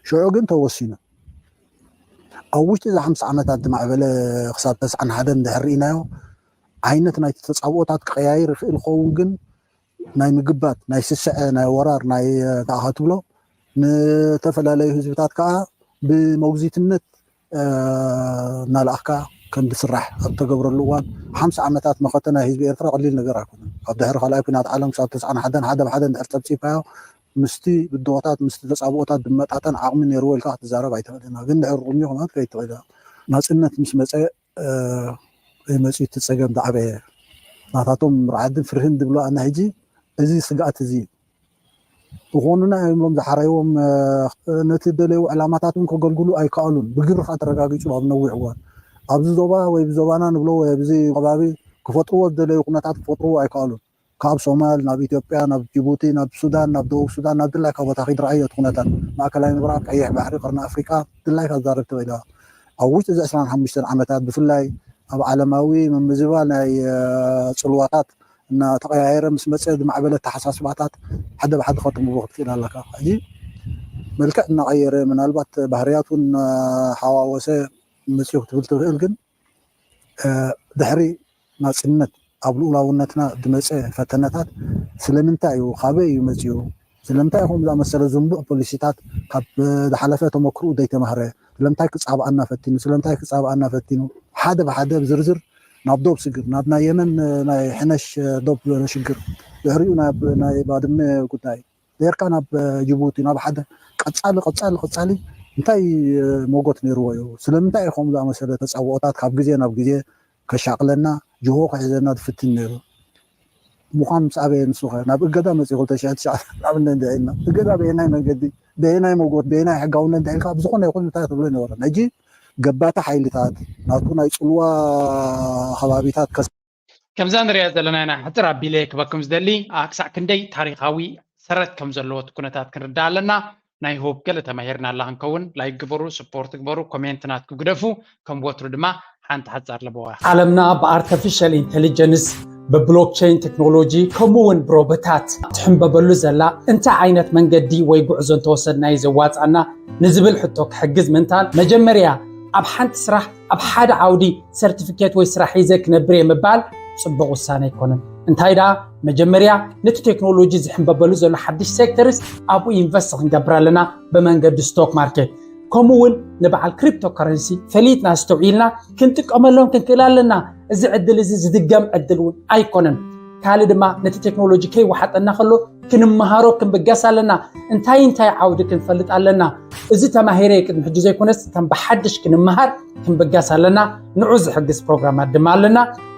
ሽዑ ግን ተወሲኑ ኣብ ውሽጢ እዚ ሓምሳ ዓመታት ዝማዕበለ ክሳብ ተስዓን ሓደን ድሕር ርኢናዮ ዓይነት ናይቲ ተፃብኦታት ክቀያይር ይኽእል ኸውን ግን ናይ ምግባት ናይ ስስዐ ናይ ወራር ናይ ከዓ ክትብሎ ንተፈላለዩ ህዝብታት ከዓ ብመጉዚትነት እናለኣኽካ ከም ዝስራሕ ኣብ ተገብረሉ እዋን ሓምሳ ዓመታት መኸተ ናይ ህዝቢ ኤርትራ ቀሊል ነገር ኣይኮነን። ካብ ድሕሪ ካልኣይ ኩናት ዓለም ክሳብ ተስዓን ሓደን ሓደ ብሓደ እንድሕር ፀብፂብካዮ ምስቲ ብድሆታት ምስቲ ተፃብኦታት ዝመጣጠን ዓቕሚ ነይርዎ ኢልካ ክትዛረብ ኣይትኽእልን። ግን ድሕሪ ቁሚኡ ከማት ከይትኽእል ናፅነት ምስ መፀ መፂኡ እቲ ፀገም ዝዓበየ ናታቶም ርዓድን ፍርህን ዝብሎ ኣነ ሕጂ እዚ ስግኣት እዚ ዝኾኑና እዮም ኢሎም ዝሓረይዎም ነቲ ደለይዎ ዕላማታት እውን ከገልግሉ ኣይከኣሉን። ብግብሪ ከዓ ተረጋጊፁ ኣብ ነዊሕ እዋን ኣብዚ ዞባ ወይ ብዞባና ንብሎ ወይ ኣብዚ ከባቢ ክፈጥርዎ ዝደለዩ ኩነታት ክፈጥርዎ ኣይከኣሉን። ካብ ሶማል ናብ ኢትዮጵያ ናብ ጅቡቲ ናብ ሱዳን ናብ ደቡብ ሱዳን ናብ ድላይካ ቦታ ኪድረኣዮ እቲ ኩነታት ማእከላይ ምብራቕ ቀይሕ ባሕሪ ቀርኒ ኣፍሪቃ ድላይካ ዝዛረብ ትኽእል ኢኻ። ኣብ ውሽጢ እዚ ዕስራን ሓሙሽተን ዓመታት ብፍላይ ኣብ ዓለማዊ ምምዝባል ናይ ፅልዋታት እናተቐያየረ ምስ መፀ ዝማዕበለ ኣተሓሳስባታት ሓደ ብሓደ ከተንብቦ ክትክእል ኣለካ። ሕጂ መልክዕ እናቐየረ ምናልባት ባህርያቱ እናሓዋወሰ መፅኡ ክትብል ትኽእል ግን ድሕሪ ናፅነት ኣብ ልኡላውነትና ዝመፀ ፈተነታት ስለምንታይ እዩ ካበይ እዩ መፅኡ ስለምንታይ ከምኡ ዝኣመሰለ ዝንቡዕ ፖሊሲታት ካብ ዝሓለፈ ተመክርኡ ዘይተማህረ ስለምንታይ ክፃብኣና ፈቲኑ ስለምንታይ ክፃብኣና ፈቲኑ ሓደ ብሓደ ብዝርዝር ናብ ዶብ ስግር ናብ ናይ የመን ናይ ሕነሽ ዶብ ሽግር ድሕሪኡ ናይ ባድመ ጉዳይ ጌርካ ናብ ጅቡቲ ናብ ሓደ ቀፃሊ ቀፃሊ ቀፃሊ እንታይ ሞጎት ነይርዎ እዩ? ስለምንታይ እዩ ከምኡ ዝኣመሰለ ተፃብኦታት ካብ ግዜ ናብ ግዜ ከሻቕለና ጅሆ ክሕዘና ዝፍትን ነይሩ? ምዃን ምስ ኣበየ ንሱ ኸ ናብ እገዳ መፅኡ ክልተ ሽሕን ትሽዓተን ኣብነ እንድዒ ኢልና እገዳ በየናይ መንገዲ በየናይ መጎት በየናይ ሕጋውነት እንታይ ኢልካ ብዝኾነ ይኹን እንታይ ትብሎ ይነበረን። ሕጂ ገባቲ ሓይልታት ናቱ ናይ ፅልዋ ከባቢታት ከስ ከምዛ ንሪኣ ዘለና ኢና። ሕፅር ኣቢለ ክበኩም ዝደሊ ኣክሳዕ ክንደይ ታሪኻዊ ሰረት ከም ዘለዎ እቲ ኩነታት ክንርዳእ ኣለና። ናይ ሆፕ ገለ ተማሂርና ኣላ ክንከውን ላይክ ግበሩ፣ ስፖርት ግበሩ፣ ኮሜንት ናትኩ ግደፉ። ከም ወትሩ ድማ ሓንቲ ሓፃር ለበዋ። ዓለምና ብኣርተፊሻል ኢንቴሊጀንስ፣ ብብሎክቸይን ቴክኖሎጂ ከምኡ እውን ብሮቦታት ትሕንበበሉ ዘላ እንታይ ዓይነት መንገዲ ወይ ጉዕዞ እንተወሰድና እዩ ዘዋፃና ንዝብል ሕቶ ክሕግዝ ምንታን መጀመርያ ኣብ ሓንቲ ስራሕ ኣብ ሓደ ዓውዲ ሰርቲፊኬት ወይ ስራሕ ሒዘ ክነብር እየ ምባል ፅቡቕ ውሳነ ኣይኮነን። እንታይ ደኣ መጀመርያ ነቲ ቴክኖሎጂ ዝሕንበበሉ ዘሎ ሓድሽ ሴክተርስ ኣብኡ ኢንቨስት ክንገብር ኣለና ብመንገዲ ስቶክ ማርኬት ከምኡ እውን ንበዓል ክሪፕቶ ከረንሲ ፈሊጥና ኣስተውዒልና ክንጥቀመሎም ክንክእል ኣለና። እዚ ዕድል እዚ ዝድገም ዕድል እውን ኣይኮነን። ካልእ ድማ ነቲ ቴክኖሎጂ ከይወሓጠና ከሎ ክንመሃሮ ክንብገስ ኣለና። እንታይ እንታይ ዓውዲ ክንፈልጥ ኣለና? እዚ ተማሂረ ቅድሚ ሕጂ ዘይኮነስ ከም ብሓድሽ ክንመሃር ክንብገስ ኣለና። ንዑ ዝሕግዝ ፕሮግራማት ድማ ኣለና።